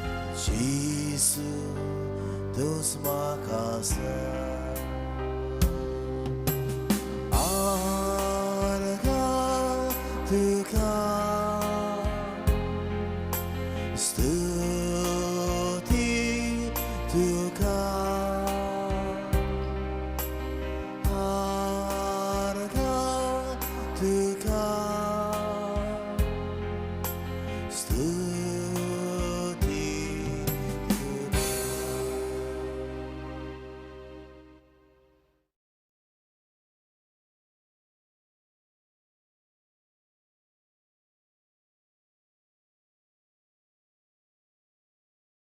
Gesù, tu smakasa.